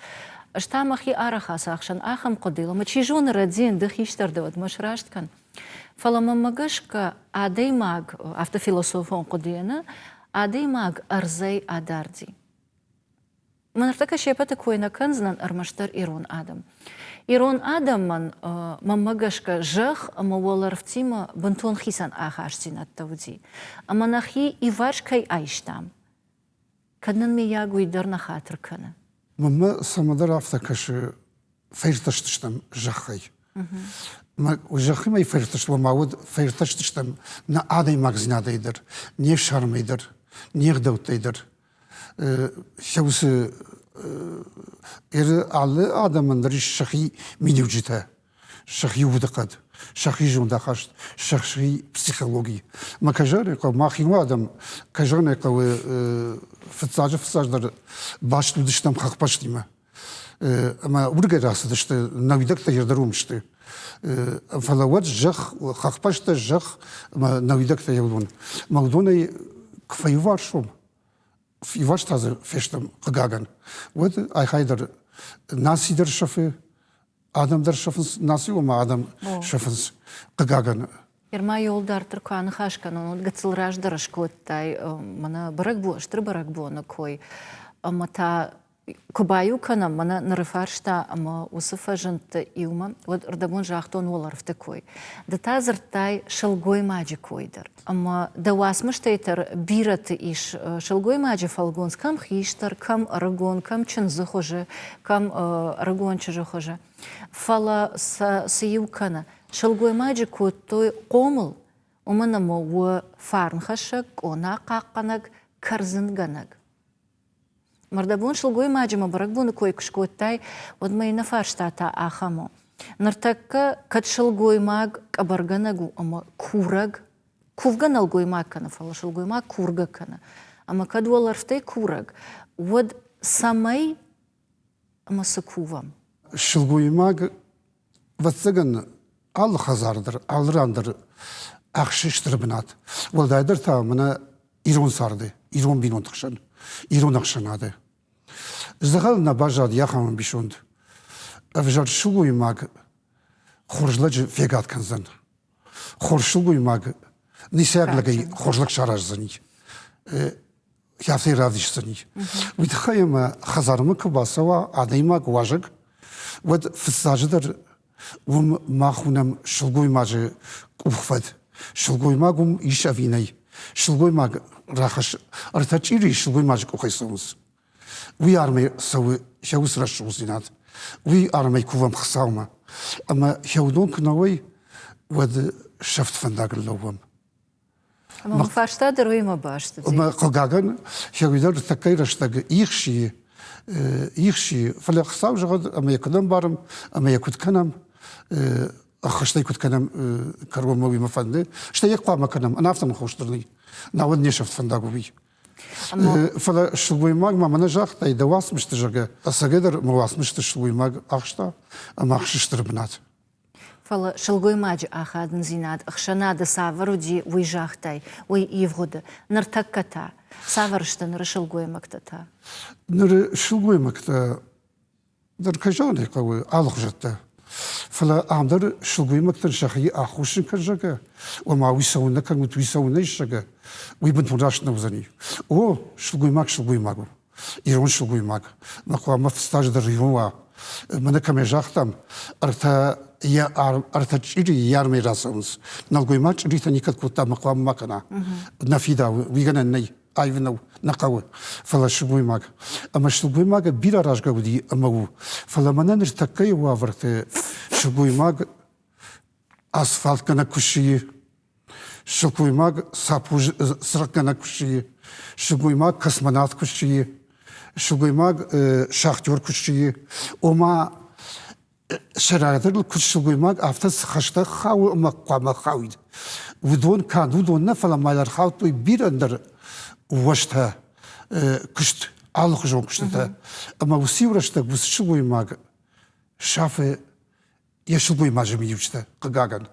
S1: Ӕз та мӕхи арӕх ацахсын ахӕм хъуыдыйыл, ӕмӕ чи зоны рӕдзийын ды хистӕр дӕ, уӕд мӕ сраст кӕн. Фӕлӕ мӕнмӕ гӕсгӕ адӕймаг, афтӕ философон хъуыдыйӕ нӕ, адӕймаг ӕрдзӕй адарди. Мӕ ныртӕккӕ се ппӕты кой нӕ кӕндзынӕн, ӕрмӕстдӕр ирон адӕм. Ирон адӕмӕн, мӕнмӕ гӕсгӕ, зӕхх ӕмӕ уӕлӕрвтимӕ бынтон хицӕн ахастдзинӕдтӕ уыди. Ӕмӕ нӕхи иуварс кӕй айстам, кӕд нын мыййаг уый дӕр нӕ хатыр кӕны.
S2: Мӕнмӕ цӕмӕдӕр афтӕ кӕсы, фӕиртӕстыстӕм зӕххӕй. Зӕххимӕ фӕиртӕстуӕм ма уӕд фӕиртӕстыстӕм нӕ адӕймагдзинадӕй дӕр, не фсармӕй дӕр, не гъдӕуттӕй дӕр. Сӕ уыцы алы адӕмӕн дӕр ис сӕхи миниуджытӕ, сӕхи удыхъӕд, сӕхи зондахаст, сӕхи психологи. Мӕ кӕй зӕгъын хъӕуы, мах иу адӕм, кӕй зӕгъын ӕй хъӕуы, фыццаджы-фыццаджыдӕр баст уыдыстӕм хӕхбӕстимӕ. Ӕмӕ уырдыгӕй рацыдысты, нӕ уидӕгтӕ дӕр уым сты. Фӕлӕ уӕд зӕхх, хӕхбӕстӕ зӕхх ӕмӕ нӕ уидӕгтӕ уыдон. Ӕмӕ уыдонӕй куы фӕиуварс уӕм, иуварс та дзы фестӕм, хъыгагӕн, уӕд айхай дӕр наци дӕр сӕфы, адӕм дӕр сӕфынц, наци ома адӕм сӕфынц, хъыгагӕн.
S1: Ерма иуыл дарддӕр куы аныхас кӕнон, уӕд гыццыл раздӕр скодтай мӕнӕ бӕрӕгбон, стыр бӕрӕгбоны кой. Ӕмӕ та куы баиу кӕнӕм мӕнӕ ныры фарста ӕмӕ уыцы фӕзындты иумӕ, уӕд ӕрдӕбон загътон уӕлӕрвты кой. Ды та дзырдтай сылгоймаджы кой дӕр. Ӕмӕ дӕ уацмыстӕй дӕр бирӕты ис сылгоймаджы фӕлгонц кӕм хистӕр, кӕм ӕрыгон, кӕм чындзы хуызы, кӕм ӕрыгон чызджы хуызы. Фӕлӕ сӕ цы иу кӕны? Сылгоймаджы кодтой хъомыл, уымӕн ӕмӕ у фарнхӕссӕг, къона хъахъхъӕнӕг, кӕрдзынгӕнӕг. Мӕрдӕбон сылгоймаджы мӕ бӕрӕгбоны кой куы скодтай, уӕд мӕ иннӕ фарста та ахӕм у. Ныртӕккӕ кӕд сылгоймаг къӕбӕргӕнӕг у ӕмӕ курӕг, кувгӕ нӕлгоймаг кӕны, фӕлӕ сылгоймаг кургӕ кӕны, ӕмӕ кӕд уӕлӕрвтӕй курӕг, уӕд цӕмӕй ӕмӕ цы кувӕм?
S2: Сылгоймаг, ӕвӕццӕгӕн, алы хӕдзар дӕр, алы ран дӕр ахсы стыр бынат. Уӕлдайдӕр та мӕнӕ ирон царды. ирон бинонты хсӕн, ирон ӕхсӕнады. Дзӕгъӕл нӕ баззад ахӕм ӕмбисонд. Ӕвзӕр сылгоймаг хорз лӕджы фегад кӕндзӕн. Хорз сылгоймаг ницӕйаг лӕгӕй хорз лӕг сараздзӕни. Афтӕ равдисдзӕни. Уый тыххӕй ӕмӕ хӕдзармӕ куы бацӕуа адӕймаг уазӕг, уӕд фыццаджыдӕр уым мах уынӕм сылгоймаджы къухвӕд. Сылгоймаг уым ис ӕви нӕй? Сылгоймаг рахӕссы ӕртӕ чъири сылгоймаджы къухӕй цӕуынц. Уый армӕй цӕуы сӕ уыцы рӕсугъддзинад. Уый армӕй кувӕм Хуыцаумӕ. Ӕмӕ уыдон куы нӕ уой, уӕд сӕфт фӕндагыл лӕууӕм.
S1: Ӕмӕ фарста дӕр уыимӕ баст уыди.
S2: Ӕмӕ хъыгагӕн, хӕуидӕр тӕккӕ рӕстӕг ихсийы, ихсийы, фӕлӕ Хуыцау зӕгъӕд, ӕмӕ йӕ куыд ӕмбарӕм, ӕмӕ йӕ куыд кӕнӕм, ӕххӕстӕй куыд кӕнӕм, кӕронмӕ уый мӕ фӕнды, стӕй йӕ хъуамӕ кӕнӕм, ӕнӕ хос дӕр нӕй, науӕд не сӕфт фӕндаг у уый. Фӕлӕ сылгоймаг ма мӕнӕ загътай, дӕ уацмысты, зӕгъгӕ, ӕцӕгӕйдӕр мӕ уацмысты сылгоймаг ахста ӕмӕ ахсы стыр бынат.
S1: Фӕлӕ сылгоймаджы ахадындзинад ӕхсӕнады цавӕр уыди, уый загътай, уый ивгъуыды. Ныртӕккӕ та цавӕр сты ныры сылгоймӕгтӕ та?
S2: Ныры сылгоймӕгтӕ дӕр, кӕй зӕгъын ӕй хъӕуы, алыхуызӕттӕ. Фӕлӕ ам дӕр сылгоймӕгтӕн сӕхи аххосджын кӕн, зӕгъгӕ, ома уый цӕуылнӕ кӕнут, уый цӕуылнӕ ис, зӕгъгӕ, уый бынтон раст нӕ уыдзӕни. О, сылгоймаг сылгоймаг у. Ирон сылгоймаг. Мӕ хъуамӕ фыццаджыдӕр ирон уа. Мӕнӕ кӕмӕй загътам, ӕртӕ йӕ ӕртӕ чъири йӕ армӕй рацӕуынц. Нӕлгоймаг чъиритӕ никӕд кодта ӕмӕ хъуамӕ ма кӕна. Нӕ фидауы, уый гӕнӕн нӕй, аив нӕу, нӕ хъӕуы. Фӕлӕ сылгоймаг. Ӕмӕ сылгоймаг бирӕ аразгӕ уыди ӕмӕ у. Фӕлӕ мӕнӕ ныртӕккӕйы уавӕрты сылгоймаг асфальтгӕнӕг куы сси, сылгоймаг цырыхъгӕнӕг куы сси, сылгоймаг космонавт куы сси, сылгоймаг шахтер куы сси, ома сӕйрагдӕр куыд сылгоймаг, афтӕ цы хӕстӕ хауы ӕмӕ хъуамӕ хауид. Уыдон канд уыдон нӕ, фӕлӕ ма ӕрхаудтой бирӕ ӕндӕр уӕзтӕ, куыст, алыхуызон куыстытӕ. Ӕмӕ уыцы иу рӕстӕг уыцы сылгоймаг сафы йӕ сылгоймаджы миниуджытӕ, хъыгагӕн.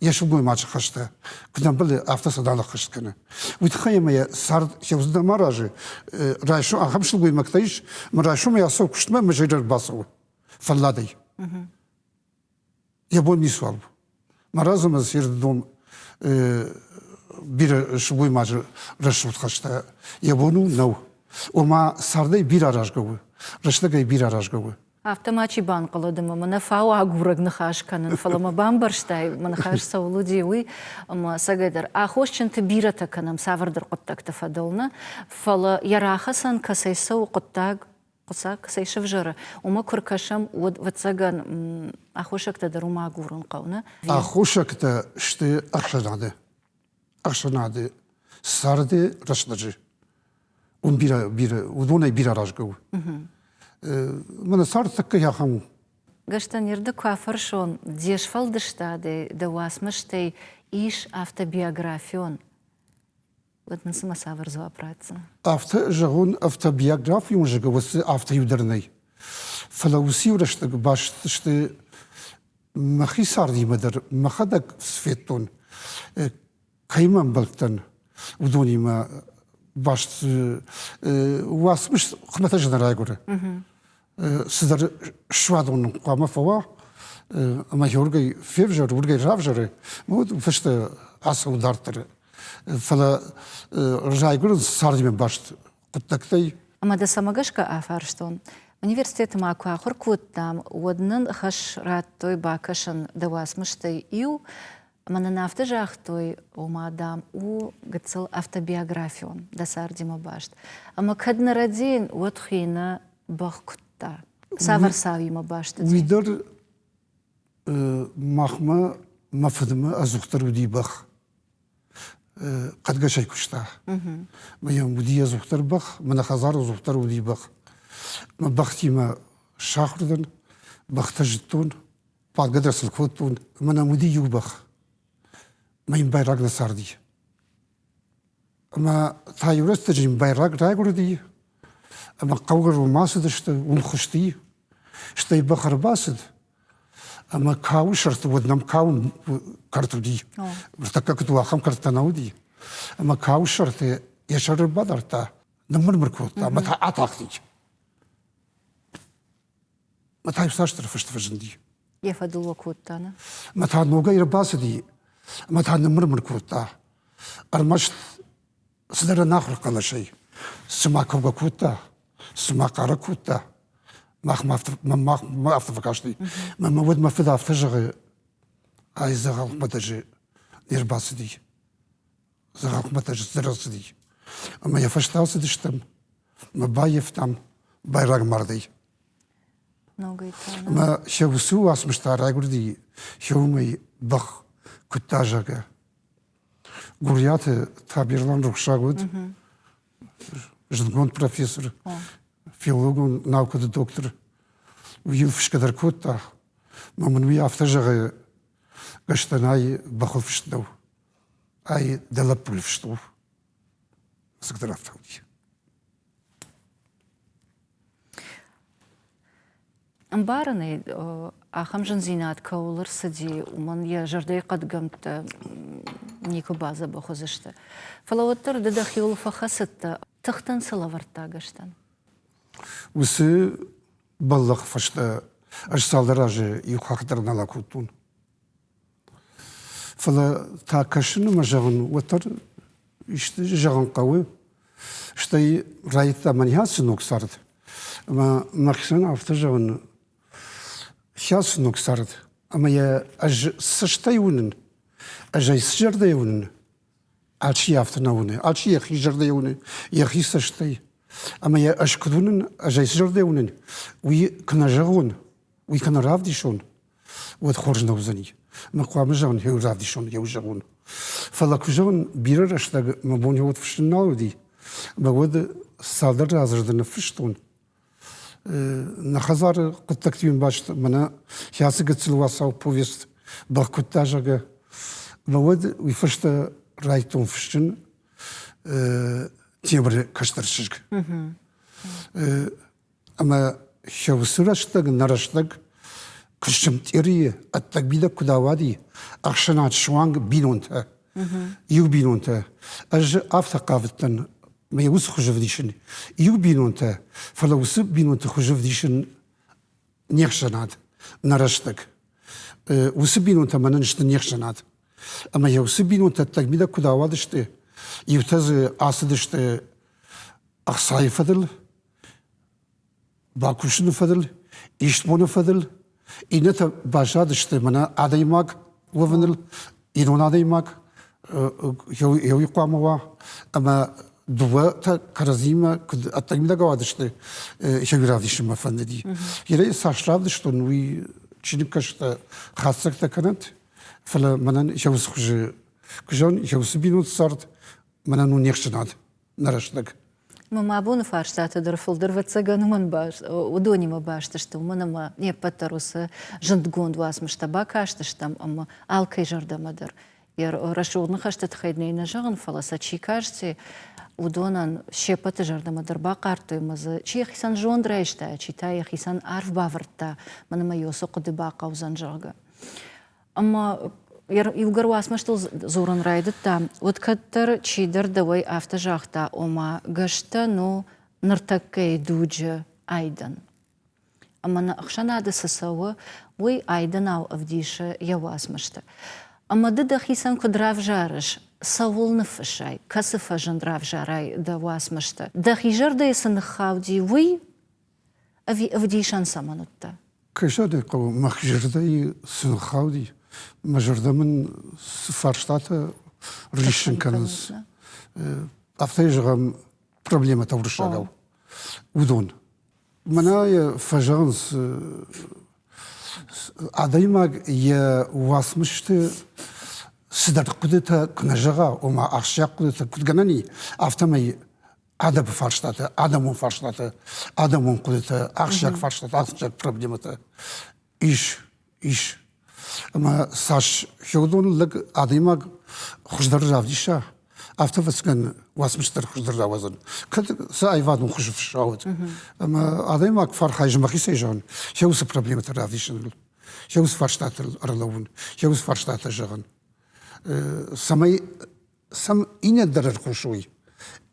S2: Йӕ сылгоймаджы хӕстӕ куыд ӕмбӕлы, афтӕ сӕ нал ӕххӕст кӕны. Уый тыххӕй ӕмӕ йӕ цард сӕвзӕрдӕм аразы. Райсом ахӕм сылгоймӕгтӕ ис, ӕмӕ райсомӕй ацӕуы куыстмӕ ӕмӕ изӕры ӕрбацӕуы фӕлладӕй. Йӕ бон ницуал у. Марадз ӕмӕ Серддон бирӕ сылгоймаджы рӕсугъд хӕстӕ йӕ бон у, нӕу. Ома цардӕй бирӕ аразгӕ у, рӕстӕгӕй бирӕ аразгӕ у.
S1: Афтӕ мачи банхъӕлӕд ӕмӕ мӕ нӕ фау агурӕг ныхас кӕнын, фӕлӕ мӕ бамбӕрстай, мӕ ныхас цӕуыл уыди, уый. Ӕмӕ ӕцӕгӕйдӕр аххосджынты бирӕтӕ кӕнӕм цавӕрдӕр хъуыддӕгты фӕдыл, нӕ? Фӕлӕ йӕ рахӕцӕн кӕцӕй цӕуы хъуыддаг, хъуыддаг кӕцӕй сӕвзӕры, уымӕ куы ркӕсӕм, уӕд, ӕвӕццӕгӕн, аххосӕгтӕ дӕр уымӕ агурын хъӕуы, нӕ?
S2: Аххосӕгтӕ сты ӕхсӕнады ӕхсӕнады царды рӕстӕджы уым бирӕ, бирӕ, уыдонӕй бирӕ аразгӕ у. Мӕнӕ цард тӕккӕ ахӕм у.
S1: Гӕстӕн, ды куы афӕрсон, де сфӕлдыстадӕй, дӕ уацмыстӕй ис автобиографион, уӕд мын цымӕ цавӕр дзуапп ратдзӕн?
S2: Афтӕ зӕгъон, автобиографион зӕгъы, уыцы афтӕ иу дӕр нӕй. Фӕлӕ уыцы иу рӕстӕг баст сты мӕхи цардимӕ дӕр мӕхӕдӕг федтон, кӕимӕ ӕмбӕлдтӕн, уыдонимӕ баст уацмыс хуымӕтӕджы нӕ райгуыры. Цыдӕр суадон хъуамӕ фӕуа, ӕмӕ уыргӕй февзӕры, уыргӕй равзӕры, уӕд фӕстӕ ацӕуы дарддӕр. Фӕлӕ райгуырынц цардимӕ баст хъуыддӕгтӕй.
S1: Ӕмӕ дӕ цӕмӕ гӕсгӕ афарстон? Университеты ма куы ахуыр кодтам, уӕд нын хӕс радтой бакӕсын дӕ уацмыстӕй иу, ӕмӕ нын афтӕ загътой, ома, дам, у гыццыл автобиографион, дӕ цардимӕ баст. Ӕмӕ кӕд нӕ рӕдийын, уӕд хуины бӕх куыдта. Цавӕр цауимӕ баст
S2: уыди? Уый дӕр махмӕ мӕ фыдмӕ ӕдзухдӕр уыди бӕх. Хъӕдгӕсӕй куыста. Мӕ йӕм уыди ӕдзухдӕр бӕх, мӕ нӕ хӕдзары ӕдзухдӕр уыди бӕх. Мӕ бӕхтимӕ сахуыр дӕн, бӕхтӕ зыдтон, бадгӕ дӕр сыл кодтон. Мӕ нӕм уыди иу бӕх. Мӕ йын байраг нӕ царди. Ӕмӕ та иу рӕстӕджы йын байраг райгуырди, ӕмӕ хъӕугӕрон ма цыдысты, уым хуысти. Стӕй бӕх ӕрбацыд, ӕмӕ кауы сӕрты уӕд нӕм кауы кӕрт уыди. Ныртӕккӕ куыд у, ахӕм кӕрттӕ нӕ уыди. Ӕмӕ кауы сӕрты. йӕ сӕр ӕрбадардта, ныммыр-мыр кодта ӕмӕ та атахти. Мӕ та иуцасдӕр фыст фӕзынди.
S1: Йӕ фӕдыл уӕ кодта, нӕ?
S2: Мӕ та ногӕй ӕрбацыди ӕмӕ та ныммыр-мыр кодта. Ӕрмӕст цыдӕр ӕнахуыр хъӕлӕсӕй, цыма кӕугӕ кодта, цыма хъарӕг кодта. Махмӕ афтӕ, махмӕ афтӕ фӕкасти. Мӕ уӕд мӕ фыд афтӕ зӕгъы, ай дзӕгъӕлхуымӕтӕджы не рбацыди. Дзӕгъӕлхуымӕтӕджы цыдӕр ӕрцыди. Ӕмӕ йӕ фӕстӕ ацыдыстӕм, мӕ баййӕфтам байраг мардӕй. Ӕмӕ сӕ уыцы уацмыстӕ райгуырди сӕумӕй бӕх куыдта, зӕгъгӕ. Гуриаты Таберлан рухсаг уыд, зындгонд профессор, филологон наукӕты доктор. Уый фысгӕ дӕр кодта. Мӕ мын уый афтӕ зӕгъы, Гӕстӕнӕй бӕхыл фыст нӕу, ай дӕ лӕппуйы фыст у. Цыгдӕр афтӕ уыди.
S1: Ӕмбарын ӕй, ахӕм зындзинад кӕуыл ӕрцыди, уымӕн йӕ зӕрдӕйы хъӕдгӕмттӕ никуы бадзӕбӕх уыдзысты. Фӕлӕ уӕддӕр ды дӕхиуыл фӕхӕцыдтӕ, тыхтӕн цы лӕвӕрдта Гӕстӕн?
S2: Уыцы бӕллӕхы фӕстӕ ӕз цалдӕр азы иу хахх дӕр нал акодтон. Фӕлӕ та кӕсын ӕмӕ зӕгъын, уӕддӕр исты зӕгъын хъӕуы. Стӕй райдыдта мӕн ацы ног цард. Ӕмӕ мӕхицӕн афтӕ зӕгъын, ацы ног цард, ӕмӕ йӕ ӕз цӕстӕй уынын, ӕз ӕй цы зӕрдӕйӕ уынын, алчи афтӕ нӕ уыны, алчи йӕхи зӕрдӕйӕ уыны, йӕхи цӕстӕй. Ӕмӕ йӕ ӕз куыд уынын, ӕз ӕй цы зӕрдӕйӕ уынын, уый куы нӕ зӕгъон, уый куы нӕ равдисон, уӕд хорз нӕ уыдзӕни. Мӕ хъуамӕ зӕгъын, еу равдисон, еу зӕгъон. Фӕлӕ куы зӕгъын, бирӕ рӕстӕг мӕ бон еуӕд фыссын нал уыди, ӕмӕ уӕд цалдӕр радзырды ныффыстон. Нӕ хӕдзары хъуыддӕгтимӕ баст мӕнӕ ацы гыццыл уацау повесть бӕх куыдта, зӕгъгӕ. Ӕмӕ уӕд уый фӕстӕ райдыдтон фыссын Темыры кӕстӕр чызг. Ӕмӕ сӕ уыцы рӕстӕг, нӕ рӕстӕг куыстымтъерийы ӕддӕг-мидӕг куыд ауади, ӕхсӕнад суанг бинонтӕ, иу бинонтӕ. Ӕз афтӕ хъавыдтӕн мӕ уыцы хуызы вдисын. Иу бинонтӕ, фӕлӕ уыцы бинонты хуызы вдисын не хсӕнад, нӕ рӕстӕг. Уыцы бинонтӕ мӕнӕн сты не хсӕнад. Ӕмӕ йӕ уыцы бинонтӕ ӕддӕг-мидӕг куыд ауадысты, иутӕ дзы ацыдысты ӕхцайы фӕдыл, бакусыны фӕдыл, исбоны фӕдыл, иннӕтӕ баззадысты мӕнӕ адӕймаг уӕвыныл, ирон адӕймаг еуи хъуамӕ уа, ӕмӕ дыууӕтӕ кӕрӕдзимӕ куыд ӕддӕгмидӕг ауадысты, сӕ равдисынмӕ фӕндыди. Ирӕй цас равдыстон, уый чиныгкӕсджытӕ хатдзӕгтӕ кӕнӕнт, фӕлӕ мӕнӕн сӕ уыцы хуызы куы зӕгъын, сӕ уыцы бинонты цард мӕнӕн у не хсӕнад нӕ рӕстӕг.
S1: Мӕ абоны фарстатӕ дӕр фылдӕр ӕвӕццӕгӕн уымӕн уыдонимӕ баст сты, уымӕн ӕмӕ не ппӕт дӕр уыцы зындгонд уацмыстӕ бакастыстӕм ӕмӕ алкӕй зӕрдӕмӕ дӕр йӕ рӕсугъд ныхӕсты тыххӕй нӕ нӕ зӕгъын, фӕлӕ сӕ чи касти, уыдонӕн се ппӕты зӕрдӕмӕ дӕр бахъардтой ӕмӕ дзы чи йӕхицӕн зонд райста, чи та йӕхицӕн арф бавӕрдта, мӕн ӕмӕ йӕ уыцы хъуыды бахъӕудзӕн, зӕгъгӕ. Ӕмӕ иугӕр уацмыстыл дзурын райдыдта, уӕд кӕддӕр чидӕр дӕуӕй афтӕ загъта, ома гӕстӕн у ныртӕккӕйы дуджы айдӕн. Ӕмӕ нӕ ӕхсӕнады цы цӕуы, уый айдӕнау ӕвдисы йӕ уацмысты. Ӕмӕ ды дӕхицӕн куыд равзарыс, цӕуыл ныффыссай, кӕцы фӕзынд равзарай дӕ уацмысты? Дӕхи зӕрдӕйы цы ныххауди, уый ӕви ӕвдисӕн цӕмӕн уыдтӕ?
S2: Кӕй зӕгъын хъӕуы, мӕхи зӕрдӕйы цы ныххауди, мӕ зӕрдӕ мын цы фарстатӕ риссын кӕнынц, афтӕ зӕгъӕм, проблемӕтӕ уырыссагау, уыдон. Мӕнӕ фӕзӕгъынц, адӕймаг йӕ уацмысты цыдӕр хъуыдытӕ куы нӕ зӕгъа, ома ахсджиаг хъуыдытӕ куыд гӕнӕн и, афтӕмӕй адӕмы фарстатӕ, адӕмон фарстатӕ, адӕмон хъуыдытӕ, ахсджиаг фарстатӕ, ахсджиаг проблемӕтӕ ис, ис. Ӕмӕ цас хеудон лӕг адӕймаг хуыздӕр равдиса, афтӕ ӕвӕццӕгӕн уацмыс дӕр хуыздӕр рауадзӕн. Кӕд цы аивадон хуызы фыссауӕд. Ӕмӕ адӕймаг фархайы мӕхицӕй зӕгъын, сӕ уыцы проблемӕтӕ равдисыныл, сӕ уыцы фарстатыл ӕрлӕууын, сӕ уыцы фарстатӕ зӕгъын. Цӕмӕй сӕм иннӕ дӕр ӕрхъусой.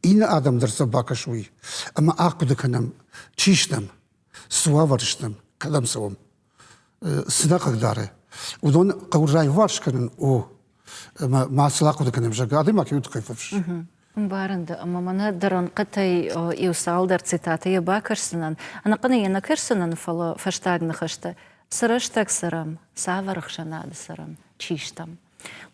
S2: Иннӕ адӕм дӕр сӕ бакӕсой ӕмӕ ахъуыды кӕнӕм, чи стӕм, цы уавӕры стӕм, кӕдӕм цӕуӕм, цы нӕ хъыгдары. Уыдон хъӕуы раиуварс кӕнын, о, ӕмӕ ма сыл ахъуыды кӕнӕм, зӕгъгӕ, адӕймаг йӕ уый тыххӕй фӕфыссы.
S1: Ӕмбарын дӕ, ӕмӕ мӕнӕ дӕ рӕнхъытӕй иу цалдӕр цитатӕйы бакӕсдзынӕн. Ӕнӕхъӕнӕй йӕ нӕ кӕсдзынӕн, фӕлӕ фӕстаг ныхӕстӕ. Цы рӕстӕг цӕрӕм, цавӕр ӕхсӕнады цӕрӕм, чи стӕм?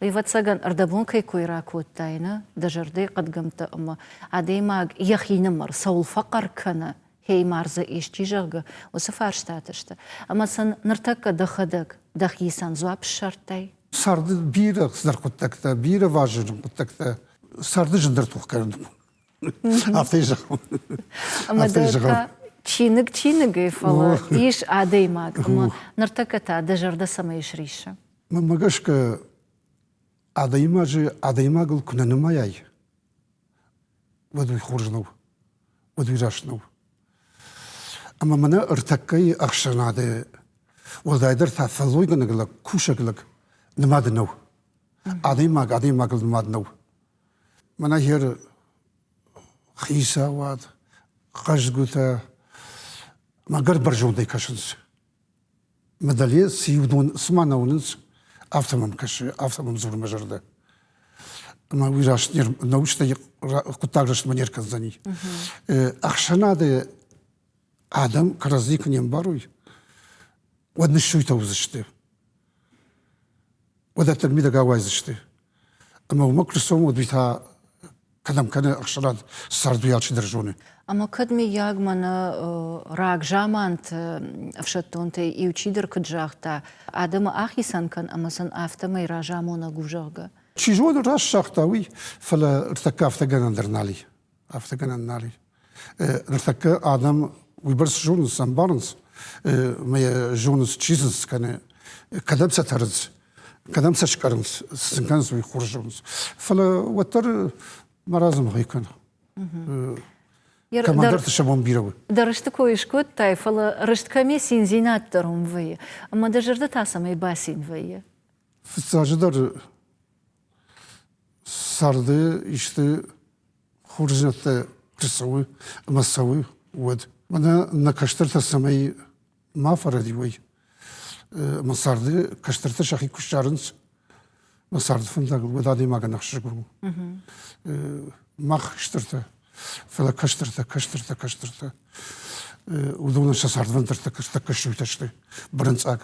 S1: Уый, ӕвӕццӕгӕн, ӕрдӕбон кӕй кой ракодтай, нӕ, дӕ зӕрдӕйы хъӕдгӕмттӕ ӕмӕ адӕймаг йӕхинымӕр цӕуыл фӕхъӕр кӕны, хеймар дзы исчи, зӕгъгӕ, уыцы фарстатӕ сты. Ӕмӕ сын ныртӕккӕ дӕхӕдӕг дӕхицӕн дзуапп ссардтай?
S2: Царды бирӕ цыдӕр хъуыддӕгтӕ, бирӕ вазыгджын хъуыддӕгтӕ царды зындӕр тох кӕнын. Афтӕ зӕгъӕм.
S1: Ӕмӕ дӕ та чиныг чиныгӕй, фӕлӕ ис адӕймаг, ӕмӕ ныртӕккӕ та дӕ зӕрдӕ цӕмӕй сриссы?
S2: Мӕнмӕ гӕсгӕ, адӕймаджы адӕймагыл куы нӕ нымайай, уӕд уый хорз нӕу, уӕд уый раст нӕу. Ӕмӕ мӕнӕ ӕртӕккӕйы ӕхсӕнады, уӕлдайдӕр та фӕллойгӕнӕг лӕг, кусӕг лӕг нымад нӕу. Адӕймаг адӕймагыл нымад нӕу. Мӕнӕ хер хицауад, хъӕздгуытӕ мӕгӕр бӕрзондӕй кӕсынц. Мадале цы иудон цыма нӕ уынынц, афтӕ мӕм кӕсы, афтӕ мӕм дзуры мӕ зӕрдӕ. Ӕмӕ уый раст научнӕй хъуыддаг рӕстмӕ не ркӕндзӕни. Ӕхсӕнады адӕм кӕрӕдзи куы не мбарой, уӕд ныссуйтӕ уыдзысты. Уӕд ӕттӕг мидӕг ауайдзысты. Ӕмӕ уымӕ куы рцӕуӕм, уӕд уый та кӕдӕм кӕны ӕхсӕнад цард, уый алчидӕр зоны.
S1: Ӕмӕ кӕд мыййаг мӕнӕ рагзаманты ӕфсӕддонтӕй иу чидӕр куыд загъта, адӕмы ахицӕн кӕн ӕмӕ сын афтӕмӕй разамонӕг у, зӕгъгӕ.
S2: Чи зоны, раст загъта уый, фӕлӕ ӕртӕккӕ афтӕ гӕнӕн дӕр нал и. Афтӕ гӕнӕн нал и. Ныртӕккӕ адӕм уыйбӕрц зонынц, ӕмбарынц, ӕмӕ йӕ зонынц, чи сын цы кӕны, кӕдӕм сӕ тӕрынц, кӕдӕм сӕ скъӕрынц, цы сын кӕнынц, уый хорз зонынц. Фӕлӕ уӕддӕр марадзын кӕн. Кӕмӕндӕрты сӕ бон бирӕ у.
S1: Дӕ рысты кой скодтай, фӕлӕ рыст кӕм и, циндзинад дӕр уым вӕййы. Ӕмӕ дӕ зӕрдӕ та цӕмӕй бацин вӕййы?
S2: Фыццаджыдӕр царды исты хорздзинӕдтӕ куы цӕуы ӕмӕ цӕуы, уӕд. Мӕнӕ нӕ кӕстӕртӕ цӕмӕй ма фӕрӕдиуой, ӕмӕ царды кӕстӕртӕ сӕхи куы ссарынц, мӕ царды фӕндагыл, уӕд адӕймагӕн ӕхсызгон у. Мах хистӕртӕ, фӕлӕ кӕстӕртӕ, кӕстӕртӕ, кӕстӕртӕ, уыдонӕн сӕ цардвӕндӕртӕ тӕккӕ суйтӕ сты, бырынцъаг.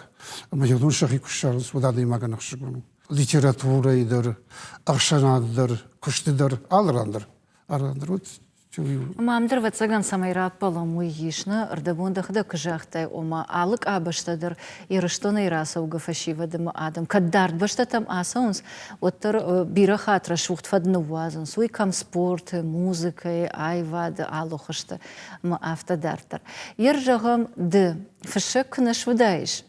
S2: Ӕмӕ уыдон сӕхи куы ссарынц, уӕд адӕймагӕн ӕхсызгон у. Литературӕйы дӕр, ӕхсӕнады дӕр, куысты дӕр, алы ран дӕр. Алы ран дӕр. Вот
S1: Ӕмӕ ам дӕр, ӕвӕццӕгӕн, цӕмӕй раппӕлӕм, уый ис, нӕ? Ӕрдӕбон дӕхӕдӕг куы загътай, ома алы къабӕзтӕ дӕр Ирыстонӕй рацӕугӕ фӕсивӕд ӕмӕ адӕм кӕд дард бӕстӕтӕм ацӕуынц, уӕддӕр бирӕ хатт рӕсугъд фӕд ныууадзынц. Уый кӕм спорты, музыкӕйы, аивады алы хуызты ӕмӕ афтӕ дарддӕр. Ер зӕгъӕм, ды фыссӕг куы нӕ суыдаис,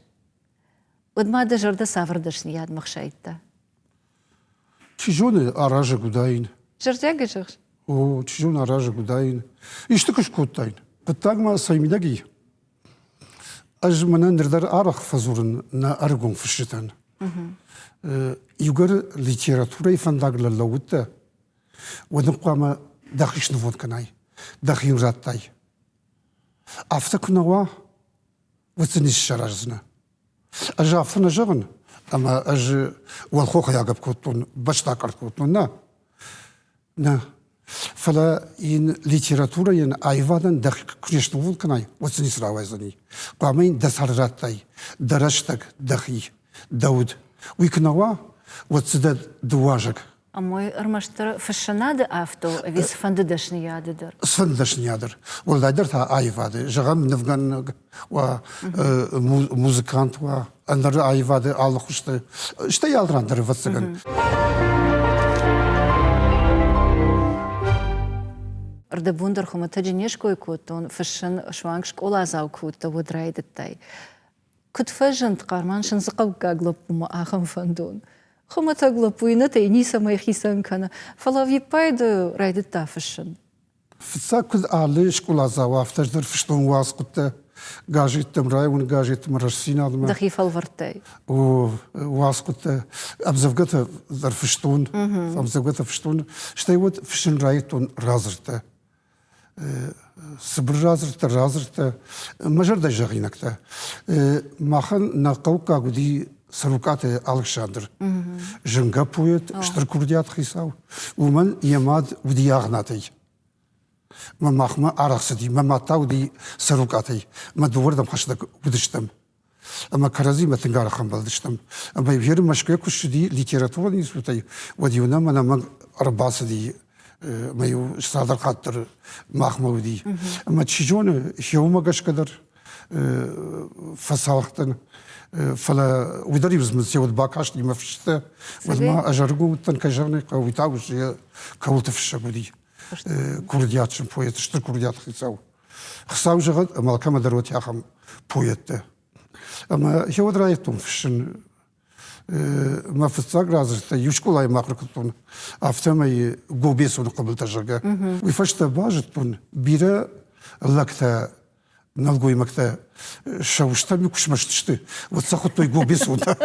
S1: уӕд ма дӕ зӕрдӕ цавӕр дӕсныйадмӕ хсайдта?
S2: Чи зоны, аразӕг уыдаин.
S1: Зӕрдиагӕй зӕгъыс?
S2: О, чи зоны, аразӕг уыдаин. Исты куы скодтаин. Хъуыддаг ма цӕй мидӕг и? Ӕз мӕнӕ ныр дӕр арӕх фӕдзурын нӕ ӕрыгон фысджытӕн. Иугӕр литературӕйы фӕндаг лӕууыдтӕ, уӕд ын хъуамӕ дӕхи снывонд кӕнай, дӕхи йын радтай. Афтӕ куы нӕ уа, уӕд сын ницы сараздзынӕ. Ӕз афтӕ нӕ зӕгъын, ӕмӕ ӕз уӕлхохӕй агӕпп кодтон, бӕстӕ акъӕртт кодтон. Нӕ. Нӕ. Фӕлӕ йын литературӕйӕн, аивадӕн дӕхи куы не снывонд кӕнай, уӕд сын ницы рауайдзӕни. Хъуамӕ йын дӕ сӕр радтай, дӕ рӕстӕг, дӕхи, дӕ уд. Уый куы нӕ уа, уӕд дзы дӕ дыууазӕг.
S1: Ӕмӕ ӕрмӕстдӕр фыссынады афтӕ у ӕви цыфӕнды дӕсныйады дӕр?
S2: Цыфӕнды дӕсныйад дӕр. Уӕлдайдӕр та аивады. Зӕгъӕм, нывгӕнӕг уа, музыкант уа, ӕндӕр аивады алы хуызты. Стӕй алы ран дӕр, ӕвӕццӕгӕн.
S1: Ӕрдӕбон дӕр хуымӕтӕджы не ской кодтон, фыссын суанг скъоладзау куы уыдтӕ, уӕд райдыдтай. Куыд фӕзынд Хъарман Сындзыхъӕуккаг лӕппумӕ ахӕм фӕндон? Хуымӕтӕг лӕппу иннӕтӕй ницӕмӕй хицӕн кӕны, фӕлӕ ӕвиппайды райдыдта фыссын.
S2: Фыццаг куыд алы скъоладзау, афтӕ ӕз дӕр фыстон уацхъуыдтӕ. Газеттӕм, районы газеттӕм, Рӕстдзинадмӕ.
S1: Дӕхи фӕлвӕрдтай?
S2: О, уацхъуыдтӕ, ӕмдзӕвгӕтӕ дӕр фыстон, ӕмдзӕвгӕтӕ фыстон. Стӕй уӕд фыссын райдыдтон радзырдтӕ. Цыбыр радзырдтӕ, радзырдтӕ, мӕ зӕрдӕ зӕгъинӕгтӕ. Махӕн нӕ хъӕуккаг уыди Цӕрукъаты Алыксандр. Зынгӕ поэт, стыр курдиат хицау. Уымӕн йӕ мад уыди Агънатӕй. Мӕ махмӕ арӕх цыди, мӕ мад та уыди Цӕрукъатӕй. Мӕ дыууӕрдӕм хӕстӕг уыдыстӕм. Ӕмӕ кӕрӕдзимӕ тынг арӕх ӕмбӕлдыстӕм. Ӕмӕ Вера Мӕскуыйӕ куы ссыди литературон институтӕй, уӕд-иу нӕм ӕнӕмӕнг ӕрбацыди ӕмӕ-иу цалдӕр хатт дӕр махмӕ уыди. Ӕмӕ чи зоны, хеумӕ гӕсгӕ дӕр фӕцалх дӕн. Фӕлӕ уый дӕр-иу мын уӕд бакасти мӕ фыстытӕ, уӕд ма ӕз ӕрыгон уыдтӕн, кӕй зӕгъын ӕй хъӕуы, уый та кӕуылты фыссӕг уыди. Курдиатджын поэт, стыр курдиаты хицау. Хуыцау зӕгъӕд, ӕмӕ алкӕмӕ дӕр уӕд ахӕм поэттӕ. Ӕмӕ йӕ уӕд райдыдтон фыссын. Мӕ фыццаг радзырдтӕ иу скъолайы ма ахуыр кодтон, афтӕмӕй Гобесоны хъыбылтӕ, зӕгъгӕ. Уый фӕстӕ базыдтон, бирӕ лӕгтӕ, нӕлгоймӕгтӕ сӕ устӕм куы смӕсты сты, уӕд сӕ хуыдтой Гобесонтӕ.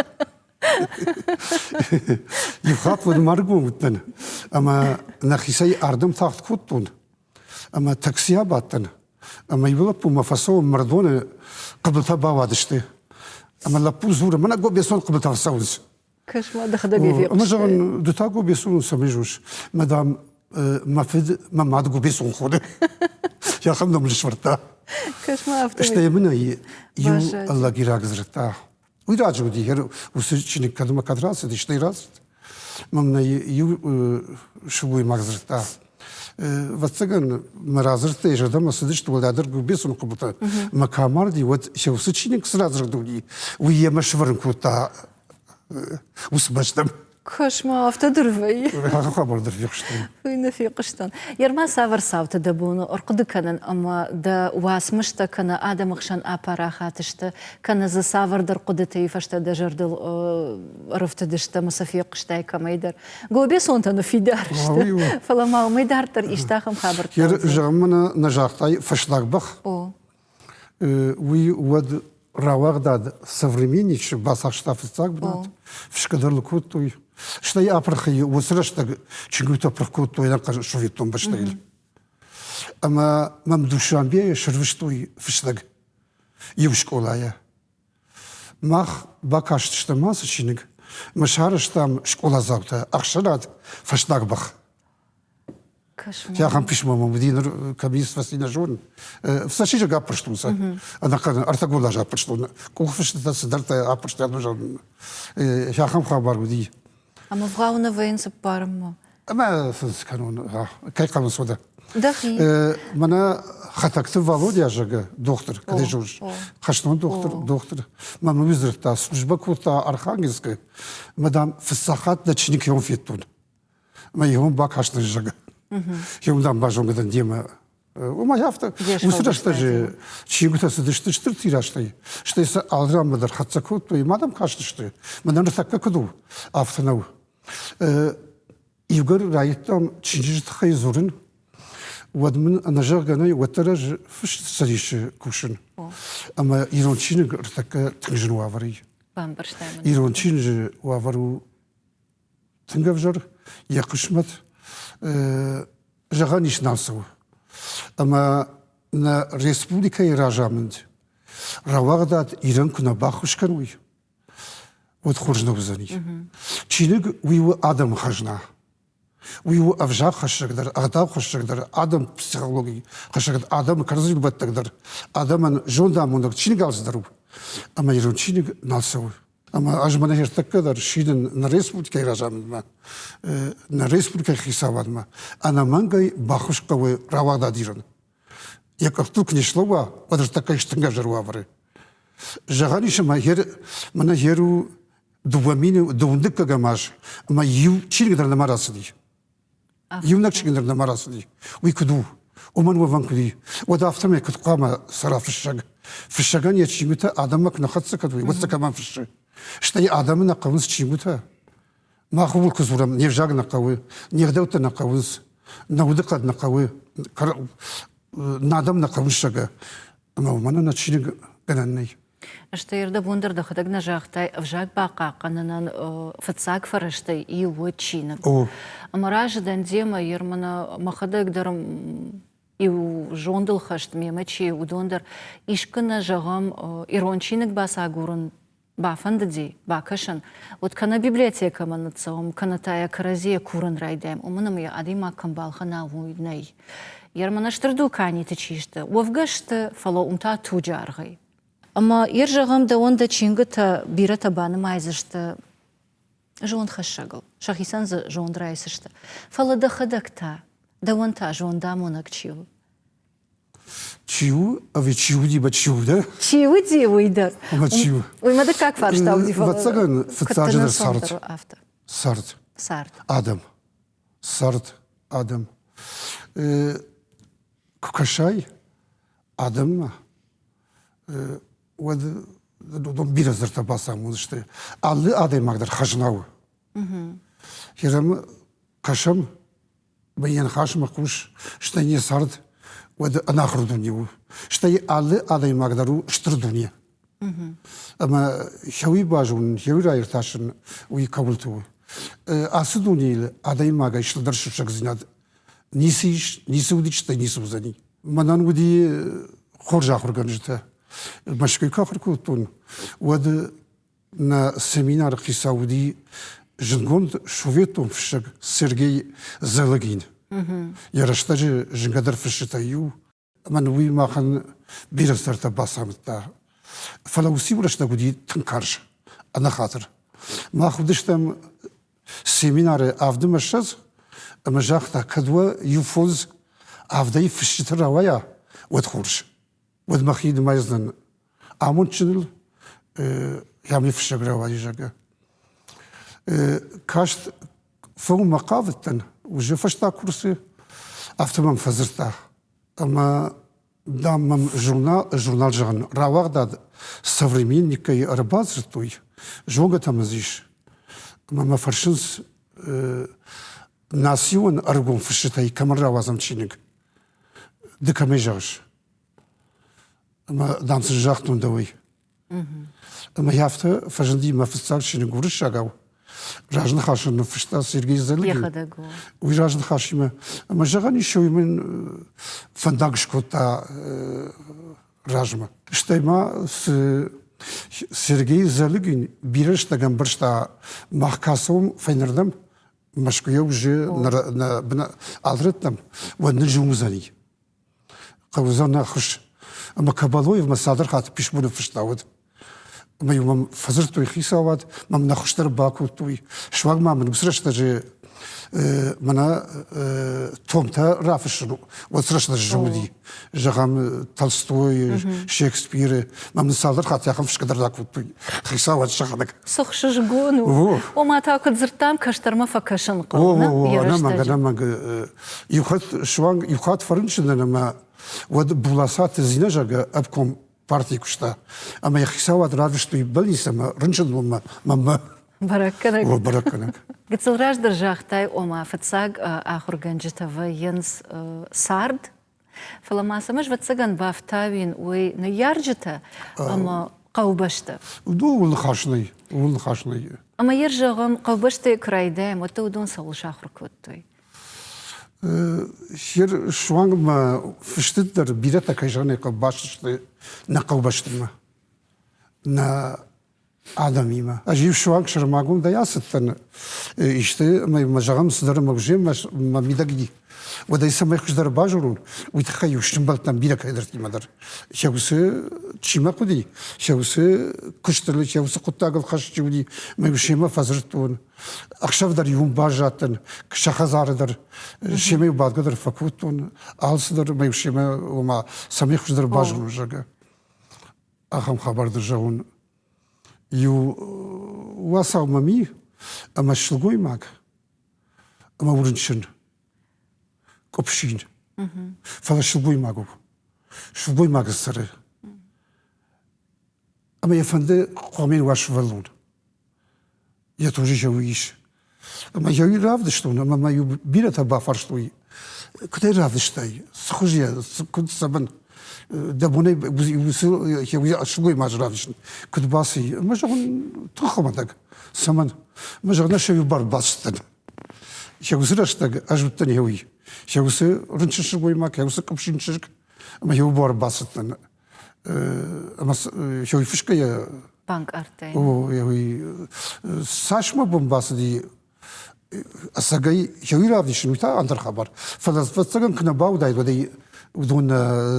S2: Иу хатт уӕд маргон уыдтӕн, ӕмӕ нӕхицӕй ардӕм тагъд кодтон. Ӕмӕ такси абадтӕн, ӕмӕ иу лӕппумӕ фӕцӕуын Мырдоны хъыбылтӕ бауадысты. Ӕмӕ лӕппу дзуры, мӕнӕ Гобесон хъыбылтӕ фӕцӕуынц.
S1: Кӕс-ма, дӕхӕдӕг ӕй
S2: Ӕмӕ зӕгъын, ды та Гобесон цӕмӕй зоныс? Мӕ, дам, мӕ фыд мӕ мад Гобесон хоны. Йӕхӕм ном сфӕрдта.
S1: Кӕс-ма, афтӕ.
S2: Стӕй мын ӕй иу лӕгираг дзырдта. Уый раджы уыди, уыцы чиныг кӕд ӕмӕ кӕд рацыд, стӕй рацыд. Мӕм нӕ иу сылгоймаг дзырдта. Ӕвӕццӕгӕн, мӕ радзырдтӕ зӕрдӕмӕ цыдысты, уӕлдайдӕр Губесон хъуыбытӕ. Мӕ кӕм амарди, уӕд сӕ уыцы чиныг цы радзырд уыди, уый йемӕ сывӕрын кодта уыцы бӕстӕм.
S1: Кӕс-ма, афтӕ дӕр вӕййы.
S2: Ахӕм хабар дӕр фехъуыстон.
S1: Уый нӕ фехъуыстон. Ерма цавӕр цаутӕ дӕ бон у ӕрхъуыды кӕнын ӕмӕ дӕ уацмыстӕ кӕнӕ адӕмы хсӕн апарахат сты, кӕнӕ дзы цавӕрдӕр хъуыдытӕй фӕстӕ дӕ зӕрдыл ӕрӕфтыдысты ӕмӕ сӕ фехъуыстай кӕмӕйдӕр? Гобесонтӕ ныффидар сты, фӕлӕ ма уымӕй дарддӕр исты ахӕм хабӕрттӕ?
S2: Зӕгъын мын нӕ загътай фӕстаг бӕх.
S1: О.
S2: Уый уӕд рауагъдад Современничы бацахста фыццаг бынат, фысгӕ дӕр ыл кодтой. Стӕй апырх уыцы рӕстӕг чингуытӕ пырх кодтой ӕнӕхъӕн советон бӕстӕйыл. Ӕмӕ мӕм Душанбейы сӕрвыстой фыстӕг иу скъолайӕ. Мах бакастыстӕм ацы чиныг, ӕмӕ сарӕзтам скъоладзаутӕ ӕхсӕнад фӕстаг бӕх. Ахӕм писмо мӕм уыди ныр кӕм ис фӕци нӕ зонын. Фӕсизӕг аппӕрстон сӕ. Ӕнӕхъӕн ӕртӕ аз аппӕрстон. Къухфыстытӕ цыдӕртӕ аппӕрстӕ Ахӕм хабар уыди.
S1: Ӕмӕ вгъау нӕ вӕййынц ӕппарынмӕ.
S2: Ӕмӕ сын цы кӕнон, кӕй хъӕуынц уӕдӕ?
S1: Дӕхи.
S2: Мӕнӕ Хӕтӕгты Валодя, зӕгъгӕ, дохтыр, кӕдӕй зоныс? Хӕстон дохтыр, дохтыр. Мӕ мын дзырдта, службӕ кодта Архангельскы. Мӕ, дам, фыццаг хатт дӕ чиныг кӕм федтон. Мӕ йӕм бакастӕн, зӕгъгӕ. Йӕм, дам, базонгӕ дӕн демӕ. Уымӕй афтӕ, уыцы рӕстӕджы чингуытӕ цыдысты стыр тиражтӕй, стӕй сӕ алы ранмӕ дӕр хӕццӕ кодтой, ма дӕм кастысты, мӕнӕ ныртӕккӕ куыд у, афтӕ нӕу. Иугӕр райдыдтам чиныджы тыххӕй дзурын, уӕд мын ӕнӕзӕгъгӕ нӕй, уӕддӕр ӕз фыст цӕдисы кусын. Ӕмӕ ирон чиныг ӕртӕккӕ тынг зын уавӕры и.
S1: Бамбӕрстай мын.
S2: Ирон чиныджы уавӕр у тынг ӕвзӕр, йӕ хъысмӕт, зӕгъӕн ис, нал цӕуы. Ӕмӕ нӕ республикӕйы разамынд рауагъдад Ирӕн куы нӕ баххуыс кӕной, уӕд хорз нӕ уыдзӕни. Чиныг уый у адӕмы хӕзна. Уый у ӕвзаг хӕссӕг дӕр, ӕгъдау хӕссӕг дӕр, адӕм психологи хӕссӕг дӕр, адӕмы кӕрдзинбӕттӕг дӕр, адӕмӕн зондамонӕг чиныг алцыдӕр у. Ӕмӕ ирон чиныг нал цӕуы. Ӕмӕ ӕз мӕнӕ ӕртӕккӕ дӕр сидын нӕ республикӕйы разамындмӕ, нӕ республикӕйы хицауадмӕ, ӕнӕмӕнгӕй баххуыс хъӕуы рауагъдад ирын. Йӕ къӕхтыл куы не слӕууа, уӕд ӕртӕккӕ ис тынг ӕвзӕр уавӕры. Зӕгъӕн ис, ӕмӕ мӕнӕ ер у 2000 дыууындыккӕгӕм аз, ӕмӕ иу чиныг дӕр нӕма рацыди. Иунӕг чызг ныр нӕма рацыди. Уый куыд у? Уымӕн уӕвӕн куыд и? Уӕд афтӕмӕй куыд хъуамӕ цӕра фыссӕг? Фыссӕгӕн йӕ чингуытӕ адӕммӕ куы нӕ хӕццӕ кӕной, уӕд сӕ кӕмӕн фыссы? Стӕй адӕмы нӕ хъӕуынц чингуытӕ. Мах ууыл куы дзурӕм, не взаг нӕ хъӕуы, не гъдӕуттӕ нӕ хъӕуынц, нӕ удыхъӕд нӕ хъӕуы, нӕ адӕм нӕ хъӕуынц, зӕгъгӕ. Ӕмӕ уымӕн ӕнӕ чиныг гӕнӕн нӕй.
S1: Стӕй ӕрдӕбон дӕр дӕхӕдӕг нӕ загътай, ӕвзаг бахъахъхъӕнынӕн фыццаг фӕрӕзтӕй иу у чиныг. Ӕмӕ разы дӕн демӕ, ер мӕнӕ мӕхӕдӕг дӕр иу зондыл хӕст мемӕ чи, уыдон дӕр искуы нӕ зӕгъӕм, ирон чиныг бацагурын бафӕндыди бакӕсын, уӕд кӕнӕ библиотекӕмӕ ныццӕуӕм, кӕнӕ та йӕ кӕрӕдзийӕ курын райдайӕм, уымӕн ӕмӕ йӕ адӕймаг кӕм балхӕна, уый нӕй. Ермӕнӕ стыр дуканиты чи сты, уӕвгӕ сты, фӕлӕ уым та туджы аргъӕй. Ӕмӕ йе зӕгъӕм, дӕуӕн дӕ чингуытӕ бирӕтӕ банымайдзысты зондхӕссӕгыл, сӕхицӕн дзы зонд райсдзысты. Фӕлӕ дӕхӕдӕг та, дӕуӕн та зондамонӕг чи у?
S2: Чи у, ӕви чи уыди, мӕ чи у, дӕ?
S1: Чи уыди, уый дӕр.
S2: Ӕмӕ чи у?
S1: Уый мӕ дыккаг фарста уыди,
S2: фӕлӕ Ӕвӕццӕгӕн, фыццаджыдӕр цард.
S1: Афтӕ.
S2: Цард.
S1: Цард.
S2: Адӕм. Цард. Адӕм. Куы кӕсай адӕммӕ, уӕд уыдон бирӕ дзырдтӕ бацамондзысты. Алы адӕймаг дӕр хӕзна у. Ерӕм кӕсӕм, йӕ ныхасмӕ хъус, стӕй не цард, уӕд ӕнахуыр дуне у. Стӕй алы адӕймаг дӕр у стыр дуне. Ӕмӕ хӕуи базонын, хӕуи раиртасын, уый кӕуылты у. Ацы дунейыл адӕймагӕй стырдӕр сусӕгдзинад ницы ис, ницы уыди, стӕй ницы уыдзӕни. Мӕнӕн уыди хорз ахуыргӕнджытӕ. Мӕскуыйы куы ахуыр кодтон, уӕд нӕ семинары хицау уыди зындгонд советон фыссӕг Сергей Зӕлыгин. Йӕ рӕстӕджы зынгӕдӕр фысджытӕй иу. Ӕмӕ уый махӕн бирӕ цыдӕртӕ бацамыдта. Фӕлӕ уыцы-иу рӕстӕг уыди тынг карз, ӕнӕхатыр. Мах уыдыстӕм семинары авдымӕ ссӕдз, ӕмӕ загъта, кӕд уӕ иу фондз авдӕй фысджытӕ рауайа, уӕд хорз. Уӕд мӕхи нымайдзынӕн амондджыныл, йӕм фыссӕг рауайы, зӕгъгӕ. Каст фӕуынмӕ хъавыдтӕн, уже фӕстаг курсы, афтӕ мӕм фӕдзырдта. Ӕмӕ дам мӕм журнал, журнал зӕгъын, рауагъдад «Современник»-ӕй ӕрбадзырдтой, зонгӕтӕ мын дзы ис. Ӕмӕ мӕ фӕрсынц, национ ӕргом фысджытӕй кӕмӕн рауадзӕм чиныг? Ды кӕмӕй зӕгъыс? Ӕмӕ, дам, сын загътон дӕуӕй. Ӕмӕ афтӕ фӕзынди мӕ фыццаг чиныг уырыссагау. Разныхасы ныффыста Сергей Залыгин. Уый разныхасимӕ. Ӕмӕ зӕгъӕн ис, уый мын фӕндаг скодта размӕ. Стӕй ма цы Сергей Залыгин бирӕ рӕстӕг ӕмбӕрста, мах кӕцӕуӕм фӕйнӕрдӕм, Мӕскуыйӕ уже нӕ алрӕттӕм, уӕд нын зын уыдзӕни. Хъӕудзӕн ӕххуыс. Ӕмӕ Кабалоевмӕ цалдӕр хатты писмо ныффыста уӕд. Ӕмӕ-иу мӕм фӕдзырдтой хицауад, мӕм нӕ хуыздӕр бакодтой. Суанг ма мын уыцы рӕстӕджы мӕнӕ томтӕ рафыссын, уыцы рӕстӕджы зын уыди. Зӕгъӕм, Толстойы, Шекспиры. Мӕм мын цалдӕр хатты ахӕм фысгӕ дӕр ракодтой хицауад сӕхӕдӕг.
S1: Цы хсызгон у. Ома та куыд дзырдтам, кӕстӕрмӕ фӕкӕсын хъӕуы.
S2: Ӕнӕмӕнг, ӕнӕмӕнг. Иу хатт суанг иу хатт фӕрынчын дӕн ӕмӕ уӕд Буласаты Зинӕ, зӕгъгӕ, обком партийы куыста. Ӕмӕ йӕ хицауад равдыстой больницӕмӕ, рынчындонмӕ, мӕнмӕ.
S1: Бӕрӕггӕнӕг.
S2: О, бӕрӕггӕнӕг.
S1: Гыццыл раздӕр загътай, ома фыццаг ахуыргӕнджытӕ вӕййынц цард, фӕлӕ ма сӕм ӕвӕццӕгӕн бафтауин уый ныййарджытӕ ӕмӕ хъӕубӕстӕ.
S2: Ууыл ныхас нӕй, ууыл ныхас нӕй.
S1: Ӕмӕ йе зӕгъӕм, хъӕубӕстӕй куы райдайӕм, уӕд уыдон цӕуыл сахуыр кодтой?
S2: Хер суанг ма фыстыд дӕр бирӕтӕ кӕй зӕгъын ӕй хъӕуы баст сты нӕ хъӕубӕстимӕ, нӕ адӕмимӕ. Ӕз-иу суанг сӕрмагондӕй ацыдтӕн исты ӕмӕ мӕ зӕгъӕм цыдӕр ӕмӕ уже мӕ мидӕг уӕд ӕй цӕмӕй хуыздӕр базонон, уый тыххӕй-иу сӕмбӕлдтӕн бирӕ кӕйдӕртимӕ дӕр. Сӕ уыцы чи мӕ хъуыди, сӕ уыцы куыстыл, сӕ уыцы хъуыддагыл хӕст чи уыди, мӕ-иу семӕ фӕдзырдтон. Ӕхсӕв дӕр иу баззадтӕн, сӕ хӕдзары дӕр, семӕ бадгӕ дӕр фӕкодтон, алцыдӕр мӕ семӕ, ома, цӕмӕй хуыздӕр базонон, зӕгъгӕ. Ахӕм хабар дӕр зӕгъон. Иу уацау мӕм и, ӕмӕ сылгоймаг ӕмӕ уырынчын, къуыпсин. Фӕлӕ сылгоймаг у. Сылгоймаг цӕры. Ӕмӕ йӕ фӕнды хъуамӕ уа сывӕллон. Йӕ туджы зӕу ис. Ӕмӕ йӕ уый равдыстон, ӕмӕ мӕ иу бирӕтӕ бафарстой, куыд ӕй равдыстай, цы хуызы, куыд цӕмӕн. Дӕ бонӕй уыцы сылгоймаджы равдисын куыд баци. Ӕмӕ зӕгъын, тынг хуымӕтӕг. Цӕмӕн? Ӕмӕ зӕгъын, ӕз сӕ бар бацыдтӕн. Йӕ уыцы рӕстӕг ӕз уыдтӕн йӕ уый. Йӕ уыцы рынчын сылгоймаг, йӕ уыцы къуыпсин чызг, ӕмӕ йӕ бар бацыдтӕн. Ӕмӕ йӕ уый фысгӕйӕ
S1: Банкъардтай.
S2: О, йӕ уый цас мӕ бон бацыди ӕцӕгӕй йӕ равдисын, уый та ӕндӕр хабар. Фӕлӕ ӕвӕццӕгӕн куы нӕ бауыдаид, уӕд ӕй уыдон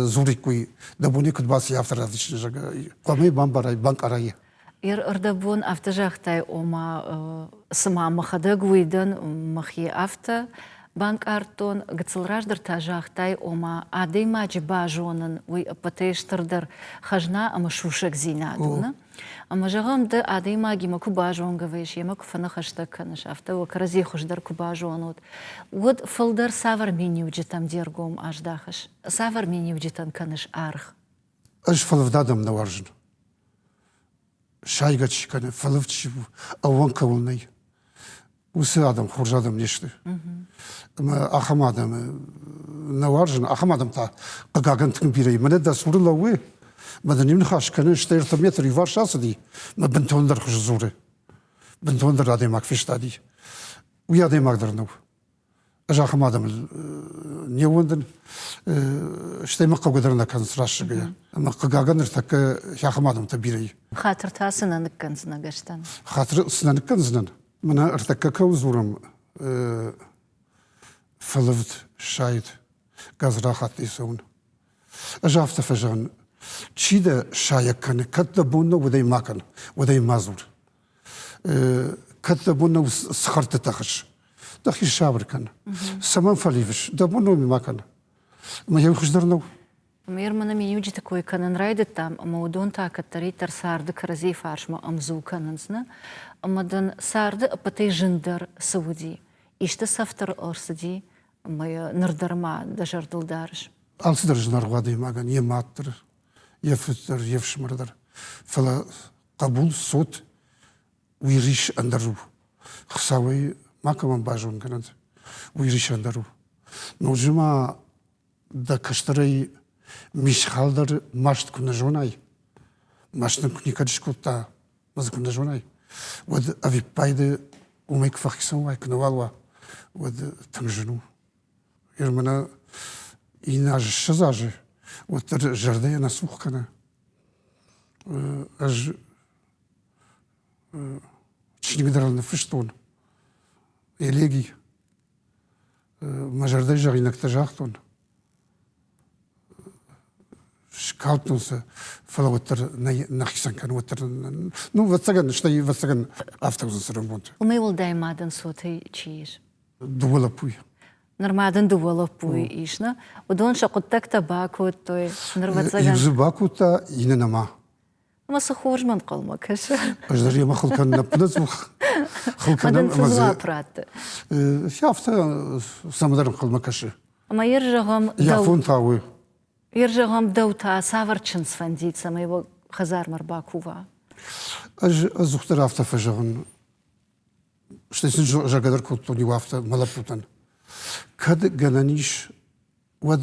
S2: дзуриккой, дӕ боне куыд баци, афтӕ равдисын, зӕгъгӕ, хъуамӕ бамбарай, банкъарай.
S1: Ӕрдӕбон афтӕ загътай, ома цыма мӕхӕдӕг уый дӕн, мӕхи афтӕ банкъардтон. Гыццыл раздӕр та загътай, ома адӕймаджы базонын уый ӕппӕтӕй стырдӕр хӕзна ӕмӕ сусӕгдзинад у. Ӕмӕ зӕгъӕм, ды адӕймагимӕ куы базонгӕ вӕййыс, йемӕ куы фӕныхӕстӕ кӕныс, афтӕ уӕ кӕрӕдзи хуыздӕр куы базонут, уӕд фылдӕр цавӕр миниуджытӕм де ргом аздахыс? Цавӕр миниуджытӕн кӕныс аргъ?
S2: Ӕз фӕлывд адӕм нӕ уарзын. Сайгӕ чи кӕны, фӕлывд чи у, ӕууӕнк кӕуыл нӕй, уыцы адӕм хорз адӕм не сты. Ӕмӕ ахӕм адӕмы нӕ уарзын, ахӕм адӕм та, хъыгагӕн, тынг бирӕ и. Мӕнӕ дӕ цуры лӕууы, мӕ дын иу ныхас кӕны, стӕй ӕртӕ метр иуварс ацыди, мӕ бынтондӕр хуызы дзуры. Бынтондӕр адӕймаг фестади. Уый адӕймаг дӕр нӕу. Ӕз ахӕм адӕмыл не ууӕндын, стӕй мӕ хъӕугӕ дӕр нӕ кӕнынц расыгӕйӕ. Ӕмӕ хъыгагӕн ныртӕккӕ ахӕм адӕмтӕ бирӕ и.
S1: Хатыр та цы нӕ ныккӕндзынӕ, Гӕстӕн?
S2: Хатыр цы нӕ ныккӕндзынӕн? Мӕнӕ ӕртӕккӕ кӕуыл дзурӕм, фӕлывд, сайд, гадзрахаттӕй цӕуын. Ӕз афтӕ фӕзӕгъын, чи дӕ сайӕг кӕны, кӕд дӕ бон нӕу, уӕд ӕй ма кӕн, уӕд ӕй ма дзур. Кӕд дӕ бон нӕу цы хӕрдты тӕхыс, дӕхи сабыр кӕн. Цӕмӕн фӕливыс, дӕ бон нӕу ма кӕн. Ӕмӕ йӕ хуыздӕр нӕу.
S1: Мэр мӕнӕ миниуджыты кой кӕнын райдыдтам, ӕмӕ уыдон та кӕддӕриддӕр царды кӕрӕдзийы фарсмӕ ӕмдзу кӕнынц, нӕ? Ӕмӕ дын царды ӕппӕтӕй зындӕр цы уыди? Исты цӕфтӕр ӕрцыди ӕмӕ йӕ ныр дӕр ма дӕ зӕрдыл дарыс?
S2: Алцыдӕр зынаргъ адӕймагӕн йӕ мад дӕр, йӕ фыд дӕр, йе фсымӕр дӕр. Фӕлӕ хъӕбул цот уый рис ӕндӕр у. Хуыцауӕй макӕмӕн базон кӕнӕд, уый рис ӕндӕр у. Ноджы ма дӕ кӕстӕрӕй мисхал дӕр маст куы нӕ зонай, маст нын куы никӕд скодта, ӕмӕ дзы куы нӕ зонай, уӕд ӕвиппайды уымӕй куы фӕхицӕн уай, куы нӕуал уа, уӕд тынг зын у. Ир мӕнӕ иннӕ аз 20 азы, уӕддӕр зӕрдӕйӕ нӕ цух кӕны. Ӕз чиныг дӕр ныффыстон, элеги. Мӕ зӕрдӕйы зӕгъинӕгтӕ загътон. Скалдтон сӕ, фӕлӕ уӕддӕр нӕ хицӕн кӕны, уӕддӕр, ну, ӕвӕццӕгӕн, стӕй ӕвӕццӕгӕн афтӕ уыдзӕн цӕрӕнбонты.
S1: Уымӕй уӕлдай ма дын цотӕй чи ис?
S2: Дыууӕ лӕппуйы.
S1: Нырма дын дыууӕ лӕппуйы ис, нӕ? Уыдон сӕ хъуыддӕгтӕ бакодтой, ныр ӕвӕццӕгӕн...
S2: Иу дзы бакодта, иннӕ нӕма.
S1: Ӕмӕ цы хорзмӕ ӕнхъӕлмӕ кӕсы?
S2: Ӕз дӕр йемӕ хыл кӕнын ӕппынӕдзух.
S1: Хыл кӕнӕм ӕмӕ дзы дзуапп ратты.
S2: Афтӕ цӕмӕдӕр ӕнхъӕлмӕ кӕсы.
S1: Ӕмӕ йе зӕгъӕм,
S2: Йӕ афон та у.
S1: Йе зӕгъӕм, дӕу та цавӕр чындз фӕндид, цӕмӕй уӕ хӕдзармӕ ӕрбакува?
S2: Ӕз ӕдзухдӕр афтӕ фӕзӕгъын, стӕй сын зӕгъгӕ дӕр кодтон иу афтӕ мӕ лӕппутӕн. Кӕд гӕнӕн ис, уӕд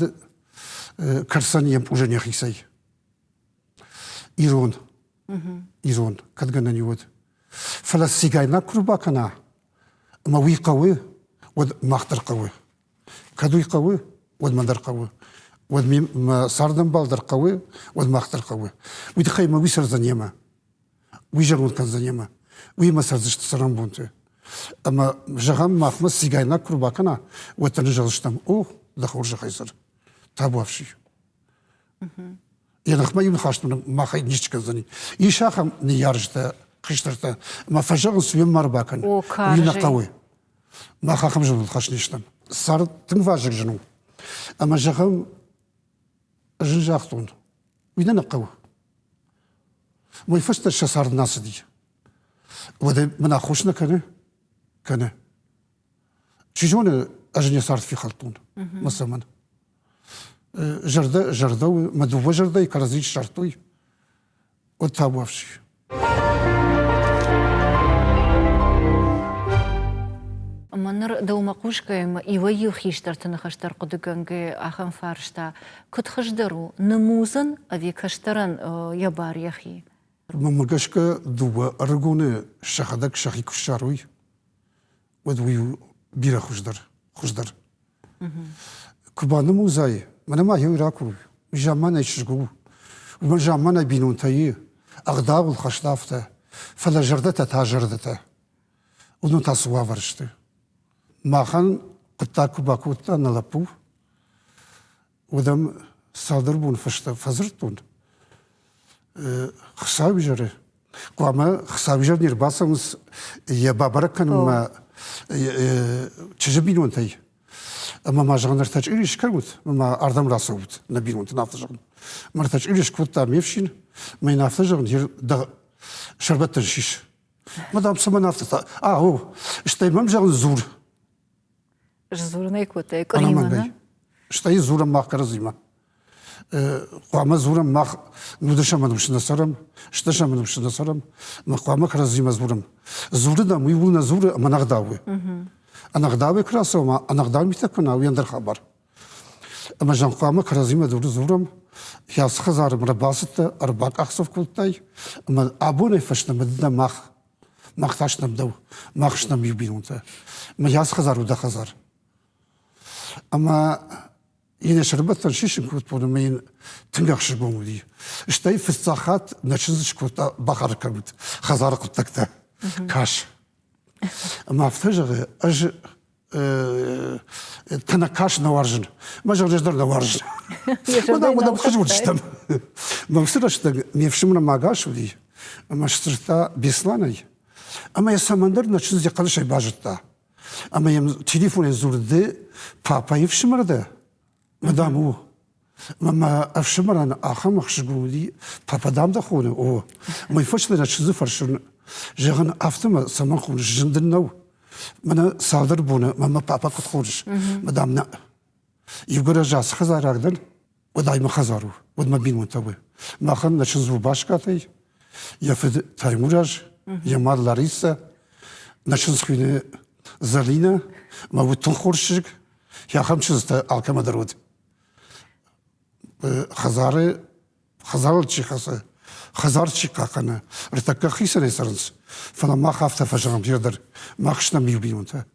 S2: кӕрцӕн йе мпъузӕн йӕхицӕй. Ирон. Ирон, кӕд гӕнӕн и, уӕд. Фӕлӕ цигайнаг куы рбакӕна, ӕмӕ уый хъӕуы, уӕд мах дӕр хъӕуы. Кӕд уый хъӕуы, уӕд мӕн дӕр хъӕуы. Уӕд мӕ цардӕмбал дӕр хъӕуы, уӕд мах дӕр хъӕуы. Уый тыххӕй мӕ уый цӕрдзӕн йемӕ. Уый зӕронд кӕндзӕн йемӕ. Уыимӕ цӕрдзысты цӕрӕнбонты. Ӕмӕ, зӕгъӕм, махмӕ цигайнаг куы рбакӕна, уӕд дӕр зӕгъдзыстӕм, о, дӕ хорзӕхӕй цӕр, табуафси. Йӕ ныхмӕ иу ныхас махӕй ничи кӕндзӕни. Ис ахӕм ныййарджытӕ, хистӕртӕ, ӕмӕ фӕзӕгъынц, уе ма рбакӕн, уый нӕ хъӕуы. Мах ахӕм зыныл хӕс не стӕм. Цард тынг вазыгджын у. Ӕмӕ зӕгъӕм, ӕз ын загътон, уый нӕ нӕ хъӕуы. Уый фӕстӕ сӕ цард нӕ ацыди. Уӕдӕ мын аххос нӕ кӕны? Кӕны. Чи зоны, ӕз не цард фехӕлдтон. Мӕ цӕмӕн? Зӕрдӕ зӕрдӕ у, мӕ дыууӕ зӕрдӕйы кӕрӕдзи ссардтой, уӕд табуафси.
S1: Ӕмӕ Ӕмӕ ныр дӕумӕ хъусгӕйӕ ӕмӕ иуӕй-иу хистӕрты ныхӕстӕ ӕрхъуыдыгӕнгӕ ахӕм фарста, куыд хуыздӕр у, нымудзын ӕви кӕстӕрӕн йӕ бар йӕхи?
S2: Мӕнмӕ гӕсгӕ дыууӕ ӕрыгоны сӕхӕдӕг сӕхи куы ссарой, уӕд уый у бирӕ хуыздӕр. хуыздӕр. Куы банымудзай, мӕнӕ ма еу ракур, замманай чызг у, уымӕн замманай бинонтӕ и, ӕгъдауыл хӕст афтӕ, фӕлӕ зӕрдӕтӕ та зӕрдӕтӕ. Уыдон та цы уавӕр сты? Махӕн хъуыддаг куы бакодта нӕ лӕппу, уӕд ӕм цалдӕр боны фӕстӕ фӕдзырдтон. Хуыцауизӕры хъуамӕ хуыцауизӕр не рбацӕуынц йӕ бабӕрӕг кӕнынмӕ чызджы бинонтӕй. Ӕмӕ ма зӕгъын, ӕртӕ чъири скӕнут, ӕмӕ ардӕм рацӕут нӕ бинонтӕн афтӕ зӕгъын. Мӕ ӕртӕ чъири скодта ме фсин, мӕ йын афтӕ зӕгъын, дӕ сӕрбӕттӕн сис. Мӕ дам, цӕмӕн афтӕ? А, о, стӕй мӕм зӕгъын дзур.
S1: Сдзурын ӕй кодтай къуыримӕ, нӕ?
S2: Стӕй дзурӕм мах кӕрӕдзимӕ. Хъуамӕ дзурӕм мах нудӕсӕм ӕнусы нӕ цӕрӕм, стӕсӕм ӕнусы нӕ цӕрӕм, ӕмӕ хъуамӕ кӕрӕдзимӕ дзурӕм. Дзуры дам, уый ууыл нӕ дзуры ӕмӕ ӕнӕгъдауы. Ӕнӕгъдауӕй куы рацӕуӕм, ӕнӕгъдау митӕ куы нӕ, уый ӕндӕр хабар. Ӕмӕ зӕгъ, хъуамӕ кӕрӕдзимӕ дзурӕм, ацы хӕдзары ӕрбацыдтӕ, ӕрбакъахдзӕф кодтай, ӕмӕ абонӕй фӕстӕмӕ ды дӕ мах Мах та стӕм дӕу, мах стӕм иу бинонтӕ. Мӕ ацы хӕдзар у дӕ хӕдзар. Ӕмӕ йын йӕ сӕрбӕттӕн сисын кодтон ӕмӕ йын тынг ӕхсызгон уыди. Стӕй фыццаг хатт нӕ чындз скодта бахар кӕнут хӕдзары хъуыддӕгтӕ. Кӕс. Ӕмӕ афтӕ зӕгъы, ӕз тӕнӕг кас нӕ уарзын. Мӕ зӕрдӕ дӕр нӕ уарзын. Уӕдӕ уӕдӕ хызуыдыстӕм. Мӕ уыцы рӕстӕг ме фсымӕр ма ӕгас уыди, ӕмӕ сдзырдта Бесланӕй. Ӕмӕ йӕ цӕмӕндӕр нӕ чындз йӕ хъӕлӕсӕй базыдта. Ӕмӕ йӕм телефонӕй дзуры, ды папӕйы фсымӕр дӕ? Мадам у. Мӕ мӕ ӕфсымӕрӕн ахӕм ӕхсызгон уыди, папа дам дӕ хоны, о. Мӕ фӕстӕ нӕ чындзы фӕрсын, зӕгъын, афтӕ мӕ цӕмӕн хоныс, зын дын нӕу? Мӕнӕ цалдӕр боны мӕ мӕ папа куыд хоныс? Мадам нӕ. Иугӕр ӕз ацы хӕдзараг дӕн, уӕд ай мӕ хӕдзар у, уӕд мӕ бинонтӕ у. Махӕн нӕ чындз у Баскатӕй, йӕ фыд Таймураз, йӕ мад Ларисӕ, нӕ чындз хуыйны Зӕлинӕ, мӕ уд тынг хорз чызг, Ахӕм чызджытӕ алкӕмӕ дӕр уыд. Хӕдзары хӕдзарыл чи хӕцы, хӕдзар чи хъахъхъӕны, ӕртӕккӕ хицӕнӕй цӕрынц, фӕлӕ мах афтӕ фӕзӕгъӕм йе дӕр, мах стӕм иу бинонтӕ.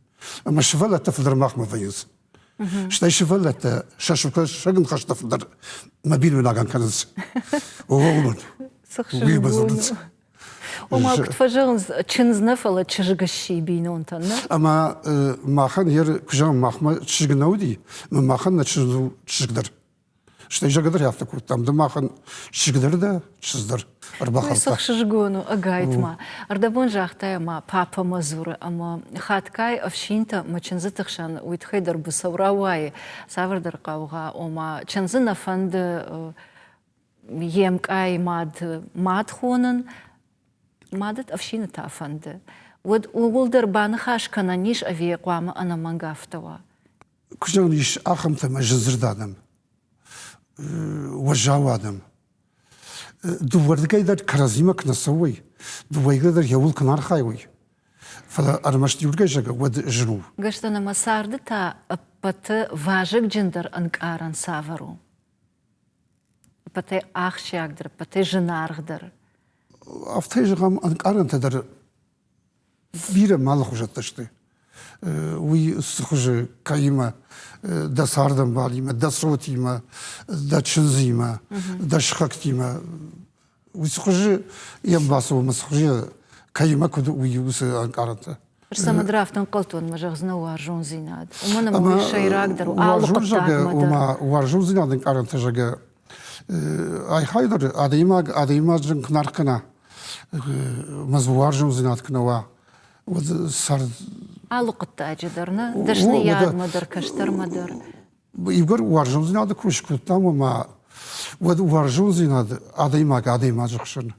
S2: Ӕмӕ сывӕллӕттӕ фылдӕр махмӕ вӕййынц. Стӕй сывӕллӕттӕ сӕ сӕгын хӕстӕ фылдӕр мӕ бинойнагӕн кӕнынц. О, уымӕн. Уый базонынц.
S1: Ома, куыд фӕзӕгъынц, чындз нӕ, фӕлӕ чызг сси бинонтӕн, нӕ?
S2: Ӕмӕ махӕн йе куы зӕгъӕм, махмӕ чызг нӕ уыди, ӕмӕ махӕн нӕ чызг у чызг дӕр. Стӕй зӕгъгӕ дӕр афтӕ кодтам, ды махӕн чызг дӕр дӕ, чызг дӕр ӕрбахаудта.
S1: Уый ӕхсызгон у, ӕгайтма. Ӕрдӕбон загътай, ӕмӕ папӕмӕ дзуры, ӕмӕ хатгай ӕфсинтӕ мӕ чындзыты хсӕн уый тыххӕй дӕр быцӕу рауайы, цавӕрдӕр хъаугъа, ома чындзы нӕ фӕнды йе мкъай мад мад хонын, мады ӕфсины та фӕнды, уӕд ууыл дӕр баныхас кӕнӕн ис ӕви хъуамӕ ӕнӕмӕнг афтӕ уа?
S2: Куы зӕгъын ис ахӕмтӕ ӕмӕ зындзырд адӕм, уӕззау адӕм. Дыууӕрдыгӕй дӕр кӕрӕдзимӕ куы нӕ цӕуой, дыууӕйгӕ дӕр йӕуыл куы нӕ архайой, фӕлӕ ӕрмӕст иуырдыгӕй зӕгъгӕ, уӕд зын у.
S1: Гӕстӕн ӕмӕ царды та ӕппӕты вазыгджындӕр ӕнкъарӕн цавӕр у? Ӕппӕтӕй ахсджиагдӕр, ӕппӕтӕй зынаргъдӕр.
S2: Афтӕ зӕгъӕм, ӕнкъарӕнтӕ дӕр бирӕ алыхуызӕттӕ сты. Уый цы хуызы кӕимӕ, дӕ цардӕмбалимӕ, дӕ цотимӕ, дӕ чындзимӕ, дӕ сыхӕгтимӕ. Уый цы хуызы йӕм бацӕуы ӕмӕ цы хуызы кӕимӕ куыд уый уыцы ӕнкъарӕнтӕ.
S1: Цӕмӕдӕр афтӕ ӕнхъӕлдтон мӕ зӕгъдзынӕ уарзондзинад. Уымӕн ӕмӕ уый сӕйрагдӕр у алы хъуыддагмӕ дӕр.
S2: Уарзондзинад ӕнкъарӕнтӕ, зӕгъгӕ, айхай дӕр адӕймаг адӕймаджы куы аргъ кӕна, ӕмӕ дзы уарзондзинад куы нӕ уа, уӕд цард...
S1: Алы хъуыддаджы дӕр, нӕ? Дӕсныйадмӕ дӕр, кӕстӕрмӕ дӕр.
S2: Иугӕр уарзондзинады куы скодтам, ӕмӕ уӕд уарзондзинад адӕймаг адӕймаджы хсӕн,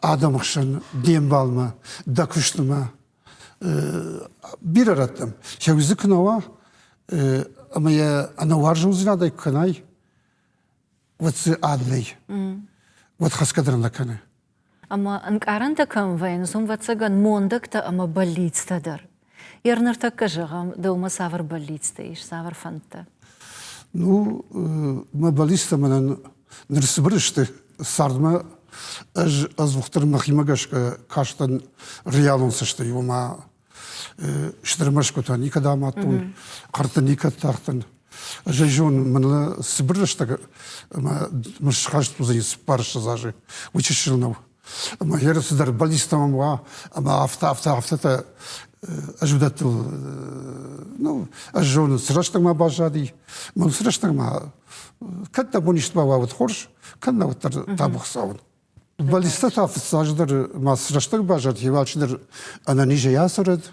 S2: адӕмы хсӕн, де мбалмӕ, дӕ куыстмӕ бирӕ рӕттӕм. Сӕ дзы куы нӕ уа, ӕмӕ йӕ ӕнӕуарзондзинадӕй куы кӕнай, уӕд дзы ад нӕй. Уӕд хӕсгӕ дӕр нӕ кӕны.
S1: Ӕмӕ ӕнкъарӕнтӕ кӕм вӕййынц, уым, ӕвӕццӕгӕн, мондӕгтӕ ӕмӕ бӕллицтӕ дӕр. Йер ныртӕккӕ зӕгъӕм, дӕумӕ цавӕр бӕллицтӕ ис, цавӕр фӕндтӕ?
S2: Ну, мӕ бӕллицтӕ мӕнӕн ныр цыбыр сты. Цардмӕ ӕз ӕдзухдӕр мӕхимӕ гӕсгӕ кастӕн реалон цӕстӕй, ома стыр мӕсгуытӕ никӕд амадтон, хъӕртӕ никӕд тахтӕн. Ӕз ӕй зонын, мӕн цыбыр рӕстӕг ӕмӕ мын схӕст уыдзӕни цыппарыссӕдз азы, уый чысыл нӕу. Ӕмӕ еры цыдӕр бӕллицтӕ мӕм уа, ӕмӕ афтӕ, афтӕ, афтӕтӕ ӕз уыдӕттыл, ну, ӕз зонын, цы рӕстӕгмӕ баззади, мӕн цы рӕстӕгмӕ, кӕд дӕ бон исты бауа, уӕд хорз, кӕд нӕ, уӕддӕр табу Хуыцауӕн. Бӕллицтӕ та фыццаджыдӕр ма цы рӕстӕг баззад, йе алчидӕр ӕнӕнизӕй ацӕрӕд,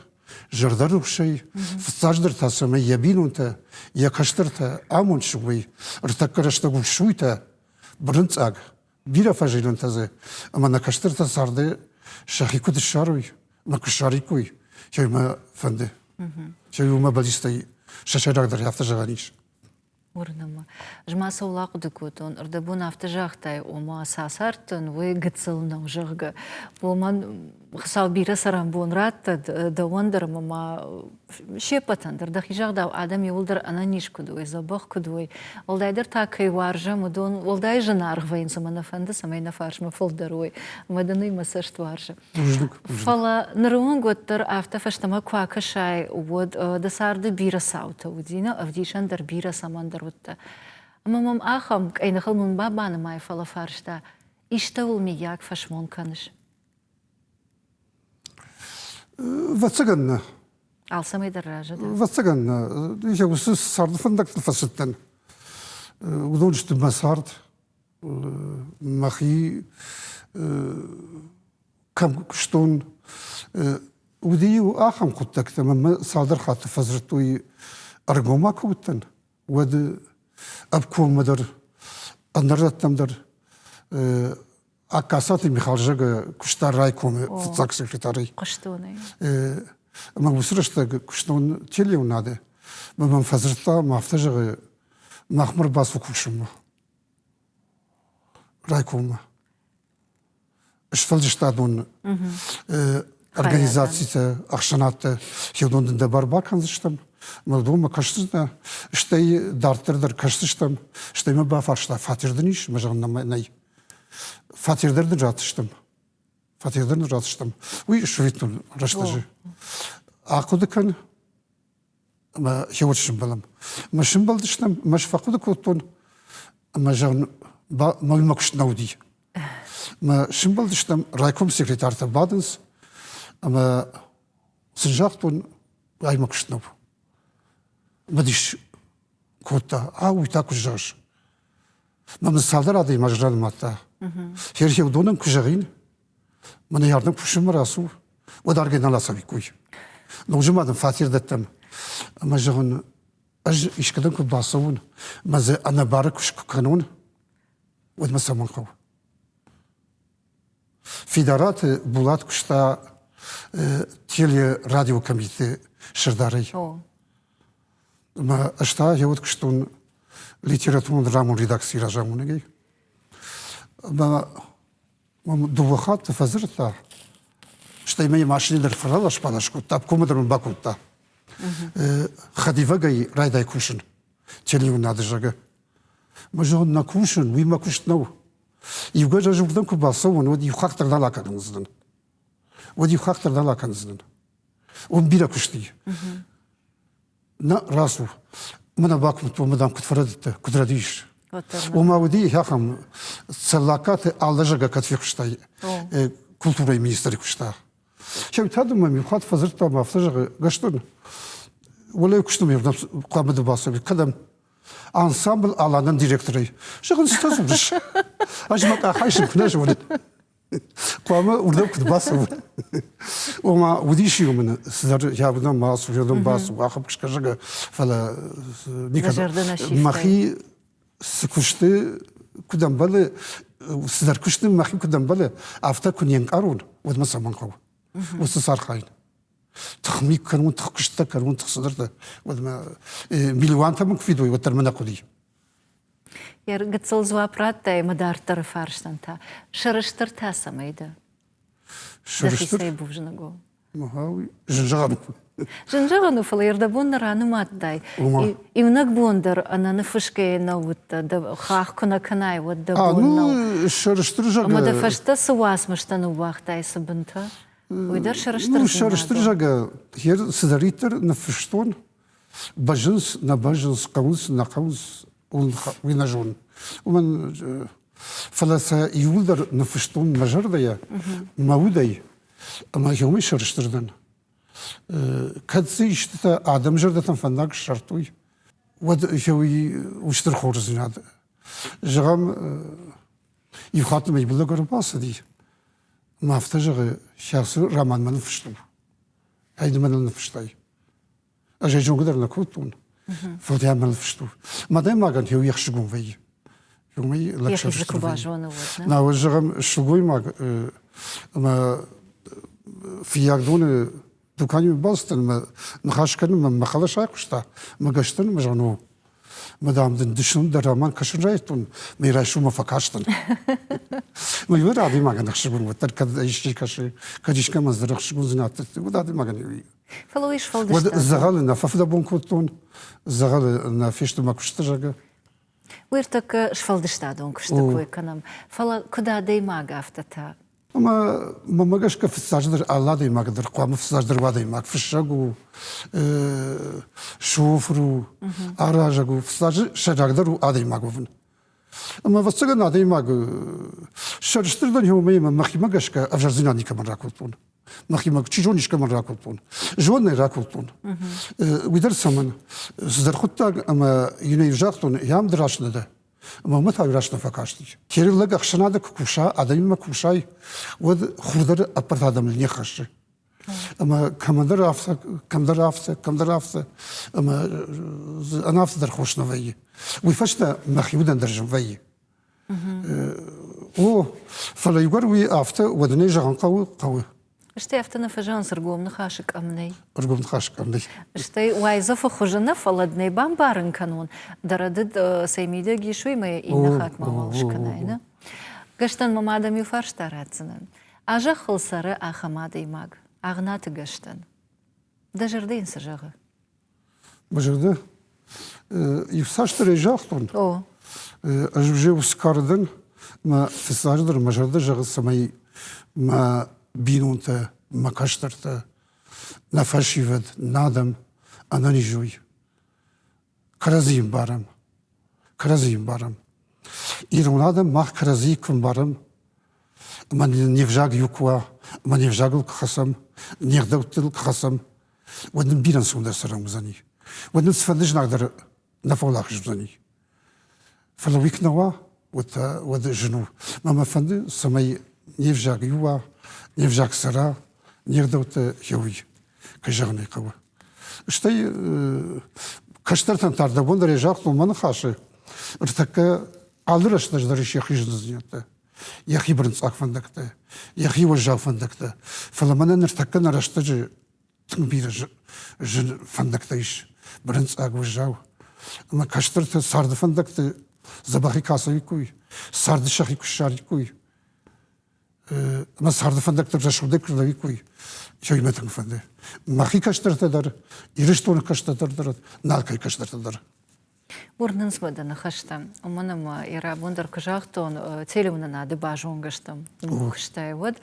S2: зӕрдӕрухсӕй, фыццаджыдӕр та цӕмӕй йӕ бинонтӕ, йӕ кӕстӕртӕ амонд суой, ӕртӕккӕ рӕстӕг у суйтӕ, бырынцъаг, бирӕ фӕзилӕнтӕ дзы, ӕмӕ нӕ кӕстӕртӕ царды сӕхи куыд ссарой, ӕмӕ куы ссариккой, сӕ мӕ фӕнды. Сӕ уымӕ бӕллицтӕй сӕ сӕйрагдӕр афтӕ зӕгъӕн ис.
S1: Уырны мӕ. Ӕз ма цӕуыл ахъуыды кодтон, ӕрдӕбон афтӕ загътай, ома цы ацардтӕн, уый гыццыл нӕу, зӕгъгӕ. Уымӕн Хуыцау бирӕ цӕрӕнбон раттӕд дӕуӕн дӕр ӕмӕ ма се ппӕтӕн дӕр. Дӕхи загъдау, адӕм иууылдӕр ӕнӕниз куыд уой, дзӕбӕх куыд уой. Уӕлдайдӕр та кӕй уарзӕм, уыдон уӕлдай зынаргъ вӕййынц ӕмӕ нӕ фӕнды, цӕмӕй нӕ фарсмӕ фылдӕр уой. Ӕмӕ дын уый мӕ цӕст уарзы. Фӕлӕ ныры онг уӕддӕр афтӕ фӕстӕмӕ куы акӕсай, уӕд дӕ царды бирӕ цаутӕ уыди, нӕ ӕвдисӕн дӕр бирӕ цӕмӕндӕр уыдтӕ. Ӕмӕ мӕм ахӕм къӕйныхыл мын банымай, фӕлӕ фарста, истӕуыл миййаг фӕсмон кӕныс?
S2: Ӕвӕццӕгӕн нӕ.
S1: Алцӕмӕй дӕр разы дӕ?
S2: Ӕвӕццӕгӕн нӕ. Уыцы царды фӕндӕгтыл фӕцыдтӕн. Уыдон сты мӕ цард. Мӕхи кӕм куыстон, уыди-иу ахӕм хъуыддӕгтӕ, ӕмӕ мӕ цалдӕр хатты фӕдзырдтой, ӕргоммӕ куы уыдтӕн, уӕд обкоммӕ дӕр, ӕндӕр рӕттӕм дӕр. Аккасаты Михал зӕгъы, куыста райкомы фыццаг секретарӕй.
S1: Хъуыстон ӕй.
S2: Ӕмӕ уыцы рӕстӕг куыстон телеуынады. Мӕ мӕм фӕдзырдта, ӕмӕ афтӕ зӕгъы, махмӕ ӕрбацу кусынмӕ. Райкоммӕ. Сфӕлдыстадон организацитӕ, ӕхсӕнадтӕ хиуыдон дын дӕ бар бакӕндзыстӕм, уыдонмӕ кӕсдзынӕ, стӕй дарддӕр дӕр кӕсдзыстӕм, стӕй мӕ бафарста, фатер дын ис? Мӕ зӕгъын, нӕй. Фатер дӕр дын ратдзыстӕм. Фатер дӕр дын ратдзыстӕм. Уый советон рӕстӕджы. Ахъуыды кӕн, ӕмӕ хиуӕт сымбӕлӕм. Мӕ сымбӕлдыстӕм, мӕ фӕхъуыды кодтон, ӕмӕ зӕгъын, мӕ куыст нӕ уыди. Мӕ сымбӕлдыстӕм, райком секретартӕ бадынц, ӕмӕ сын загътон, ай мӕ куыст нӕу. Мӕ дис кодта, а уый та куы зӕгъыс. Мӕ мын цалдӕр адӕймаджы ранымадта. Херхе уыдонӕн куы зӕгъин, мӕнӕ ардӕм кусынмӕ рацу, уӕд аргӕй нал ацӕуиккой. Ноджы ма дын фатер дӕттӕм. Ӕмӕ зӕгъын, ӕз искӕдӕм куы бацӕуон, мӕ дзы ӕнӕбары куыст куы кӕнон, уӕд мӕ цӕмӕн хъӕуы? Фидараты Булат куыста телерадиокомитеты сӕрдарӕй. Ӕмӕ ӕз та йӕ уӕд куыстон литературон-драмон редакцийы разамонӕгӕй. Ӕмӕ мӕм дыууӕ хатты фӕдзырдта, стӕй мӕ йӕ машинӕ дӕр фӕралас-балас кодта, обкомы дӕр мын бакодта. Хӕдивӕгӕй райдай кусын телеуынады, зӕгъы. Мӕ зӕгъын, нӕ кусын, уый мӕ куыст нӕу. Иугӕр ӕз уырдӕм куы бацӕуон, уӕд иу хатт дӕр нал акӕндзынӕн. Уӕд иу хатт дӕр нал акӕндзынӕн. Уым бирӕ куыст и. Нӕ рацу. Мӕнӕ бакуымдтон, мадам, куыд фӕрӕдыдтӕ, куыд рӕдийыс. Уымӕ уыди ахӕм Цӕллагкаты алы зӕгъгӕ кӕд фехъуыстай, культурӕйы министры куыста. Сӕ та дын мӕм иу хатт фӕдзырдта ӕмӕ афтӕ зӕгъы, Гӕстон, уӕлӕ куысты ме хъуамӕ ды бацӕуай, кӕдӕм? Ансамбль Аланӕн директорӕй. Зӕгъын, цытӕ дзурыс? Ӕз мӕ къахӕй сын куы нӕ зонын. Хъуамӕ уырдӕм куыд бацӕуон. Ома, уыдис-иу мын цыдӕр йӕ ма ацу, йӕ бацу, ахӕм куыстгӕнӕг, фӕлӕ никӕд мӕхи цы куысты куыд ӕмбӕлы, цыдӕр куысты мӕхи куыд ӕмбӕлы, афтӕ куы не нкъарон, уӕд мӕ цӕмӕн хъӕуы уыцы архайын. Тыхми кӕнон, тыхкуысттӕ кӕнон, тых цыдӕртӕ, уӕд мӕ милуантӕ мын куы фидой, уӕддӕр мӕ нӕ хъуыди.
S1: Йӕ гыццыл дзуапп радтай ӕмӕ дарддӕры фарстӕн та сӕрыстыр та цӕмӕй дӕ?
S2: Сӕрыстыр?
S1: Дӕхицӕй бузныг у.
S2: Зын зӕгъӕн.
S1: Зын зӕгъӕн у, фӕлӕ ӕрдӕбон нӕ ранымадтай. Иунӕг бон дӕр ӕнӕ ныффысгӕйӕ нӕ уыдтӕ, дӕ хахх куы нӕ кӕнай, уӕд дӕ бон нӕу.
S2: Сӕрыстыр зӕгъгӕ.
S1: Ӕмӕ дӕ фӕстӕ цы уацмыстӕ ныууагътай, цы бынтӕ, уый дӕр сӕрыстырдзинад у.
S2: Сӕрыстыр зӕгъгӕ, цыдӕриддӕр ныффыстон, бӕззынц, нӕ бӕззынц, хъӕуынц, нӕ хъӕуынц, уый нӕ зонын. Уымӕн фӕлӕ сӕ иууылдӕр ныффыстон мӕ зӕрдӕйӕ, мӕ удӕй, ӕмӕ уымӕй сӕрыстыр дӕн. Кӕд дзы истытӕ адӕм зӕрдӕтӕм фӕндаг ссардтой, уӕд уый у стыр хорздзинад. Зӕгъӕм, иу хатт мӕ иблӕг ӕрбацыди, ӕмӕ афтӕ зӕгъы, кӕцы роман мӕ ныффыстон, ай ды мӕныл ныффыстай. Ӕз ӕй зонгӕ дӕр нӕ кодтон, фӕлӕ йӕ мӕныл фыст у. Мӕ адӕймагӕн йӕ уый ӕхсызгон вӕййы. Уымӕй лӕг
S1: сӕрыстыр вӕййы.
S2: Науӕд, зӕгъӕм, сылгоймаг ӕмӕ Фыййагдоны дуканимӕ бацыдтӕн ӕмӕ ныхас кӕнынмӕ мӕ хъӕлӕс айхъуыста, мӕ гӕстӕн ӕмӕ зӕгъын, о, мӕ дам дын дысон дӕр роман кӕсын райдыдтон, мӕ райсоммӕ фӕкастӕн. Мӕ иуӕр адӕймагӕн ӕхсызгон уӕддӕр кӕд исчи кӕсы, кӕд искӕмӕн дзы ӕхсызгондзинад дӕтты, уӕд адӕймагӕн
S1: Фӕлӕ уый сфӕлдыста.
S2: Уӕд дзӕгъӕлы нӕ фӕфыдӕбон кодтон, дзӕгъӕлы нӕ фесты мӕ куысты, зӕгъгӕ.
S1: Уый ӕртӕккӕ сфӕлдыстадон куысты кой кӕнӕм, фӕлӕ куыд адӕймаг, афтӕ та?
S2: Ӕмӕ мӕнмӕ гӕсгӕ фыццаджыдӕр алы адӕймаг дӕр хъуамӕ фыццаджыдӕр уа адӕймаг. Фыссӕг у, шофыр у, аразӕг у. Фыццаджы сӕйрагдӕр у адӕймаг уӕвын. Ӕмӕ ӕвӕццӕгӕн адӕймаг сӕрыстыр дӕн уымӕй ӕмӕ мӕхимӕ гӕсгӕ ӕвзӕрдзинад никӕмӕн ракодтон. Мӕхимӕ чи зоны искӕмӕн ракодтон. Зонӕй ракодтон. Уый дӕр цӕмӕн? Цыдӕр хъуыддаг ӕмӕ йын ӕй загътон, ям ды раст нӕ дӕ. Ӕмӕ уымӕ та раст нӕ фӕкасти. Теры лӕг ӕхсӕнады куы куса, адӕмимӕ кусай, уӕд хур дӕр ӕппӕт адӕмыл не ххӕссы. Ӕмӕ кӕмӕндӕр афтӕ, кӕмдӕр афтӕ, кӕмдӕр афтӕ, ӕмӕ ӕнӕафтӕ дӕр хорз нӕ вӕййы. Уый фӕстӕ мӕхи удӕн дӕр зын вӕййы. О, фӕлӕ иугӕр уый афтӕ, уӕд ын ӕй зӕгъын хъӕуы, хъӕуы.
S1: Стӕй афтӕ нӕ фӕзӕгъынц ӕргом ныхасы къӕм нӕй.
S2: Ӕргом ныхасы къӕм нӕй.
S1: Стӕй уайдзӕфы хуызы нӕ, фӕлӕ нӕ бамбарын кӕнон, дӕ рӕдыд цӕй мидӕг ис, уый мӕ иннӕ хатт мауал скӕнай, нӕ? Гӕстӕн мӕ мадӕм иу фарста ратдзынӕн. А зӕххыл цӕры ахӕм адӕймаг, Агънаты Гӕстӕн. Дӕ зӕрдӕ йын цы зӕгъы?
S2: Мӕ зӕрдӕ иуцасдӕрӕй загътон. Ӕз уже ус кардӕн, мӕ фыццаджыдӕр мӕ зӕрдӕ зӕгъы, цӕмӕй мӕ бинонтӕ, мӕ кӕстӕртӕ, нӕ фӕсивӕд, нӕ адӕм ӕнӕниз уой. Кӕрӕдзийы ӕмбарӕм. Кӕрӕдзийы ӕмбарӕм. Ирон адӕм мах кӕрӕдзийы куы ӕмбарӕм, ӕмӕ не взаг иу куы уа, ӕмӕ не взагыл куы хӕцӕм, не гъдӕуттыл куы хӕцӕм, уӕд нын бирӕ ӕнцондӕр цӕрӕн уыдзӕни. Уӕд нын цыфӕнды знаг дӕр нӕ фӕуӕлахиз уыдзӕни. Фӕлӕ уый куы нӕ уа, уӕд та уӕд зын у. Мӕ мӕ фӕнды, цӕмӕй не взаг иу уа, не взаг цӕра, не гъдӕуттӕ еуй, кӕй зӕгъын ӕй хъӕуы. Стӕй кӕстӕртӕн та ӕрдӕбон дӕр загътон мӕ ныхасы, ӕртӕккӕ алы рӕстӕджы дӕр ис йӕхи зындзинӕдтӕ, йӕхи бырынцъаг фӕндӕгтӕ, йӕхи уӕззау фӕндӕгтӕ. Фӕлӕ мӕнӕ ныртӕккӕ нӕ рӕстӕджы тынг бирӕ зын фӕндӕгтӕ ис, бырынцъаг уӕззау. Ӕмӕ кӕстӕртӕ царды фӕндӕгты дзӕбӕхӕй куы ацӕуиккой, царды сӕхи куы ссариккой, ӕмӕ царды фӕндӕгтӕ рӕсугъдӕй куы рдӕуиккой, уый тынг фӕнды. Мӕхи кӕстӕртӕ дӕр, Ирыстоны кӕстӕртӕ дӕр, налкӕй кӕстӕртӕ дӕр.
S1: Уырнынц мӕ дӕ ныхӕстӕ, уымӕн ӕмӕ йӕ рабон дӕр куы загътон, телеуынынады базонгӕ стӕм куыстӕй, уӕд.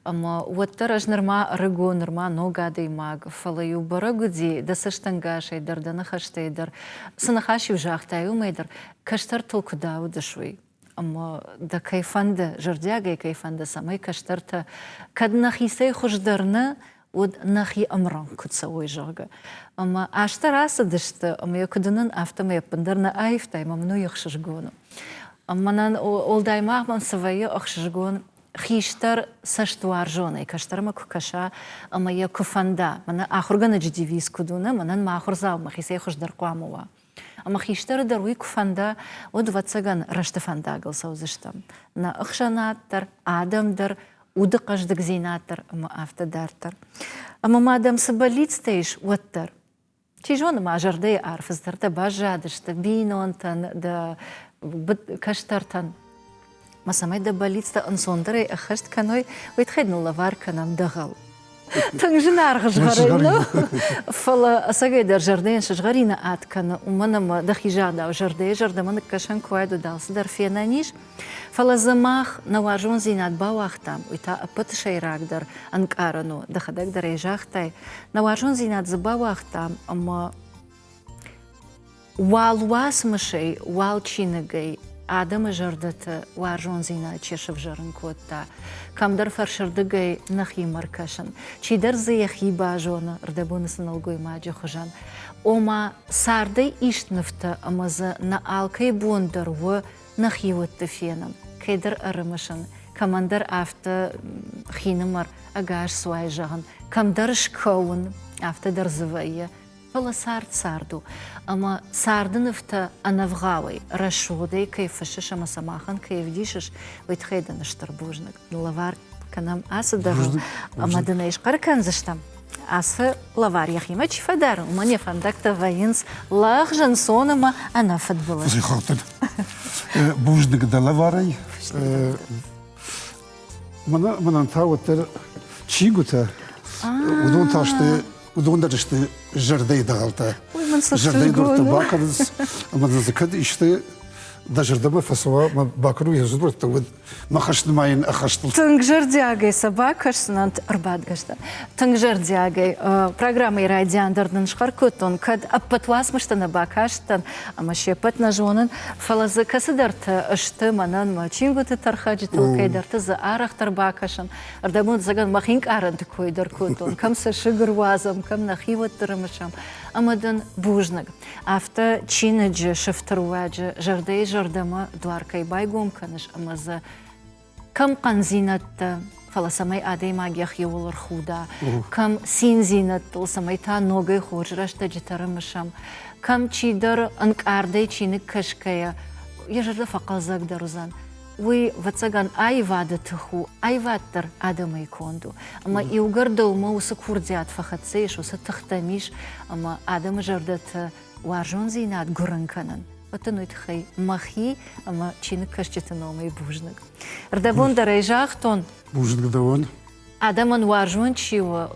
S1: Ӕмӕ уӕддӕр ӕз нырма ӕрыгон, нырма ног адӕймаг, фӕлӕ-иу бӕрӕг уыди дӕ цӕстӕнгасӕй дӕр, дӕ ныхӕстӕй дӕр, цы ныхас-иу загътай, уымӕй дӕр, кӕстӕртыл куыд аудыс, уый. Ӕмӕ дӕ кӕй фӕнды, зӕрдиагӕй кӕй фӕнды, цӕмӕй кӕстӕртӕ кӕд нӕхицӕй хуыздӕр нӕ, уӕд нӕхи ӕмрӕнхъ куыд цӕуой, зӕгъгӕ. Ӕмӕ азтӕ рацыдысты, ӕмӕ йӕ куыд уынын, афтӕмӕй ӕппындӕр нӕ аивтай, ӕмӕ мын уый ӕхсызгон у. Мӕнӕн уӕлдай ма мӕн цы вӕййы ӕхсызгон, хистӕр цӕстуарзонӕй кӕстӕрмӕ куы кӕса ӕмӕ йӕ куы фӕнда, мӕнӕ ахуыргӕнӕджы девиз куыд у, нӕ, мӕнӕн мӕ ахуырдзау мӕхицӕй хуыздӕр хъуамӕ уа. Ӕмӕ хистӕры дӕр уый куы фӕнда, уӕд, ӕвӕццӕгӕн, рӕзты фӕндагыл цӕудзыстӕм. Нӕ ӕхсӕнад дӕр, адӕм дӕр, уды хъӕздыгдзинад дӕр ӕмӕ афтӕ дарддӕр. Ӕмӕ ма дӕм цы бӕллицтӕ ис, уӕддӕр. Чи зоны, ма зӕрдӕйы арф цыдӕртӕ баззадысты бинонтӕн, дӕ кӕстӕртӕн. Ӕмӕ цӕмӕй дӕ бӕллицтӕ ӕнцондӕрӕй ӕххӕст кӕной, уый тыххӕй дын лӕвар кӕнӕм дӕгъӕл. Тынг зынаргъ згъӕрин у, фӕлӕ ӕцӕгӕйдӕр зӕрдӕйӕн сызгъӕрины ад кӕны, уымӕн ӕмӕ дӕхи загъдау зӕрдӕйы зӕрдӕмӕ ныккӕсӕн куы уайд, уӕд алцыдӕр фенӕн ис. Фӕлӕ дзы мах нӕ уарзондзинад бауагътам, уый та ӕппӕты сӕйрагдӕр ӕнкъарӕн у, дӕхӕдӕг дӕр ӕй загътай. Нӕ уарзондзинад дзы бауагътам ӕмӕ Уал уацмысӕй, уал чиныгӕй адӕмы зӕрдӕты уарзондзинад чи сывзӕрын кодта, кӕмдӕр фӕрсырдыгӕй нӕхимӕ ркӕсын, чидӕр дзы йӕхи базоны рдӕбоны цы нӕлгоймаджы хуызӕн. Ома, цардӕй ист нывтӕ ӕмӕ дзы нӕ алкӕй бон дӕр у нӕхиуӕтты фенын, кӕйдӕр ӕрымысын, кӕмӕндӕр афтӕ хинымӕр ӕгас цуай зӕгъын, кӕмдӕр скӕуын, афтӕ дӕр дзы вӕййы. Фӕлӕ цард цард у, ӕмӕ царды нывтӕ ӕнӕвгъауӕй, рӕсугъдӕй кӕй фыссыс ӕмӕ сӕ махӕн кӕй ӕвдисыс, уый тыххӕй дын стыр бузныг. Лӕвар кӕнӕм ацы дӕгъӕл ӕмӕ дын ӕй схъӕр кӕндзыстӕм. Ацы лӕвар йӕхимӕ чи фӕдары, уымӕн йӕ фӕндӕгтӕ вӕййынц лӕгъз, ӕнцон ӕмӕ ӕнӕфыдбылыз.
S2: Бузныг дӕ лӕварӕй. Мӕнӕн та уӕддӕр чингуытӕ, уыдон та сты, уыдон дӕр сты зӕрдӕйы дӕгъӕлтӕ. Зӕрдӕйы дуртӕ бакӕнынц, ӕмӕ дзы кӕд исты дӕ зӕрдӕмӕ фӕцӕуа, мӕ бакӕнуй йӕ дзурдтӕ, уӕд мӕ хӕс нымайын ӕххӕстыл.
S1: Тынг зӕрдиагӕй сӕ бакӕсдзынӕн ӕрбадгӕстӕ. Тынг зӕрдиагӕй программӕйы райдиан дӕр дын схъӕр кодтон, кӕд ӕппӕт уацмыстӕ нӕ бакастӕн, ӕмӕ се ппӕт нӕ зонын, фӕлӕ дзы кӕцыдӕртӕ сты мӕнӕн мӕ чингуыты тӕрхӕджытыл, кӕйдӕрты дзы арӕхдӕр бакӕсын. Ӕрдӕбон зӕгъӕн мӕхи нкъарӕнты кой дӕр кодтон, кӕм сӕ сыгыр уадзӕм, кӕм нӕхиуӕтты рымысӕм. Ӕмӕ дын бузныг. Афтӕ чиныджы сыфты руаджы зӕрдӕйы зӕрдӕмӕ дуар кӕй байгом кӕныс ӕмӕ дзы кӕм хъӕндзинӕдтӕ, фӕлӕ цӕмӕй адӕймаг йӕхиуыл ӕрхуда, кӕм циндзинӕдтыл, цӕмӕй та ногӕй хорз рӕстӕджытӕ рымысӕм, кӕм чидӕр ӕнкъардӕй чиныг кӕсгӕйӕ йӕ зӕрдӕ фӕхъӕлдзӕгдӕр уыдзӕн. Уый, ӕвӕццӕгӕн, аивады тых у, аивад дӕр адӕмӕй конд у. Ӕмӕ иугӕр дӕумӕ уыцы курдиат фӕхӕццӕ ис, уыцы тых дӕм ис, ӕмӕ адӕмы зӕрдӕты уарзондзинад гуырын кӕнын. Уӕд дын уый тыххӕй мӕхи ӕмӕ чиныгкӕсджыты номӕй бузныг. Рдӕбон дӕр ӕй загътон.
S2: Бузныг дӕуӕн.
S1: Адӕмӕн уарзон чи у,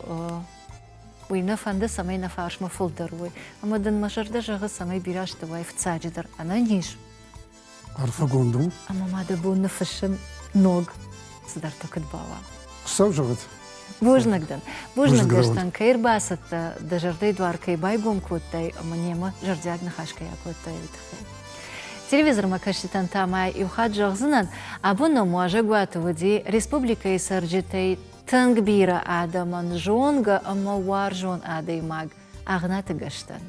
S1: уый нӕ фӕнды, цӕмӕй нӕ фарсмӕ фылдӕр уой. Ӕмӕ дын мӕ зӕрдӕ зӕгъы, цӕмӕй бирӕ сты уай фыццаджыдӕр ӕнӕниз.
S2: Арфӕгонд у.
S1: Ӕмӕ ма дӕ бон ныффыссын ног цыдӕртӕ куыд бауа.
S2: Хуыцау зӕгъӕд.
S1: Бузныг дын. Бузныг, Гӕстӕн, кӕй ӕрбацыдтӕ, дӕ зӕрдӕйы дуар кӕй байгом кодтай ӕмӕ немӕ зӕрдиаг ныхас кӕй акодтай, уый тыххӕй. Телевизормӕ кӕсджытӕн та ма иу хатт зӕгъдзынӕн, абон нӕм уазӕгуаты уыди республикӕйы цӕрджытӕй тынг бирӕ адӕмӕн зонгӕ ӕмӕ уарзон адӕймаг Агънаты Гӕстӕн.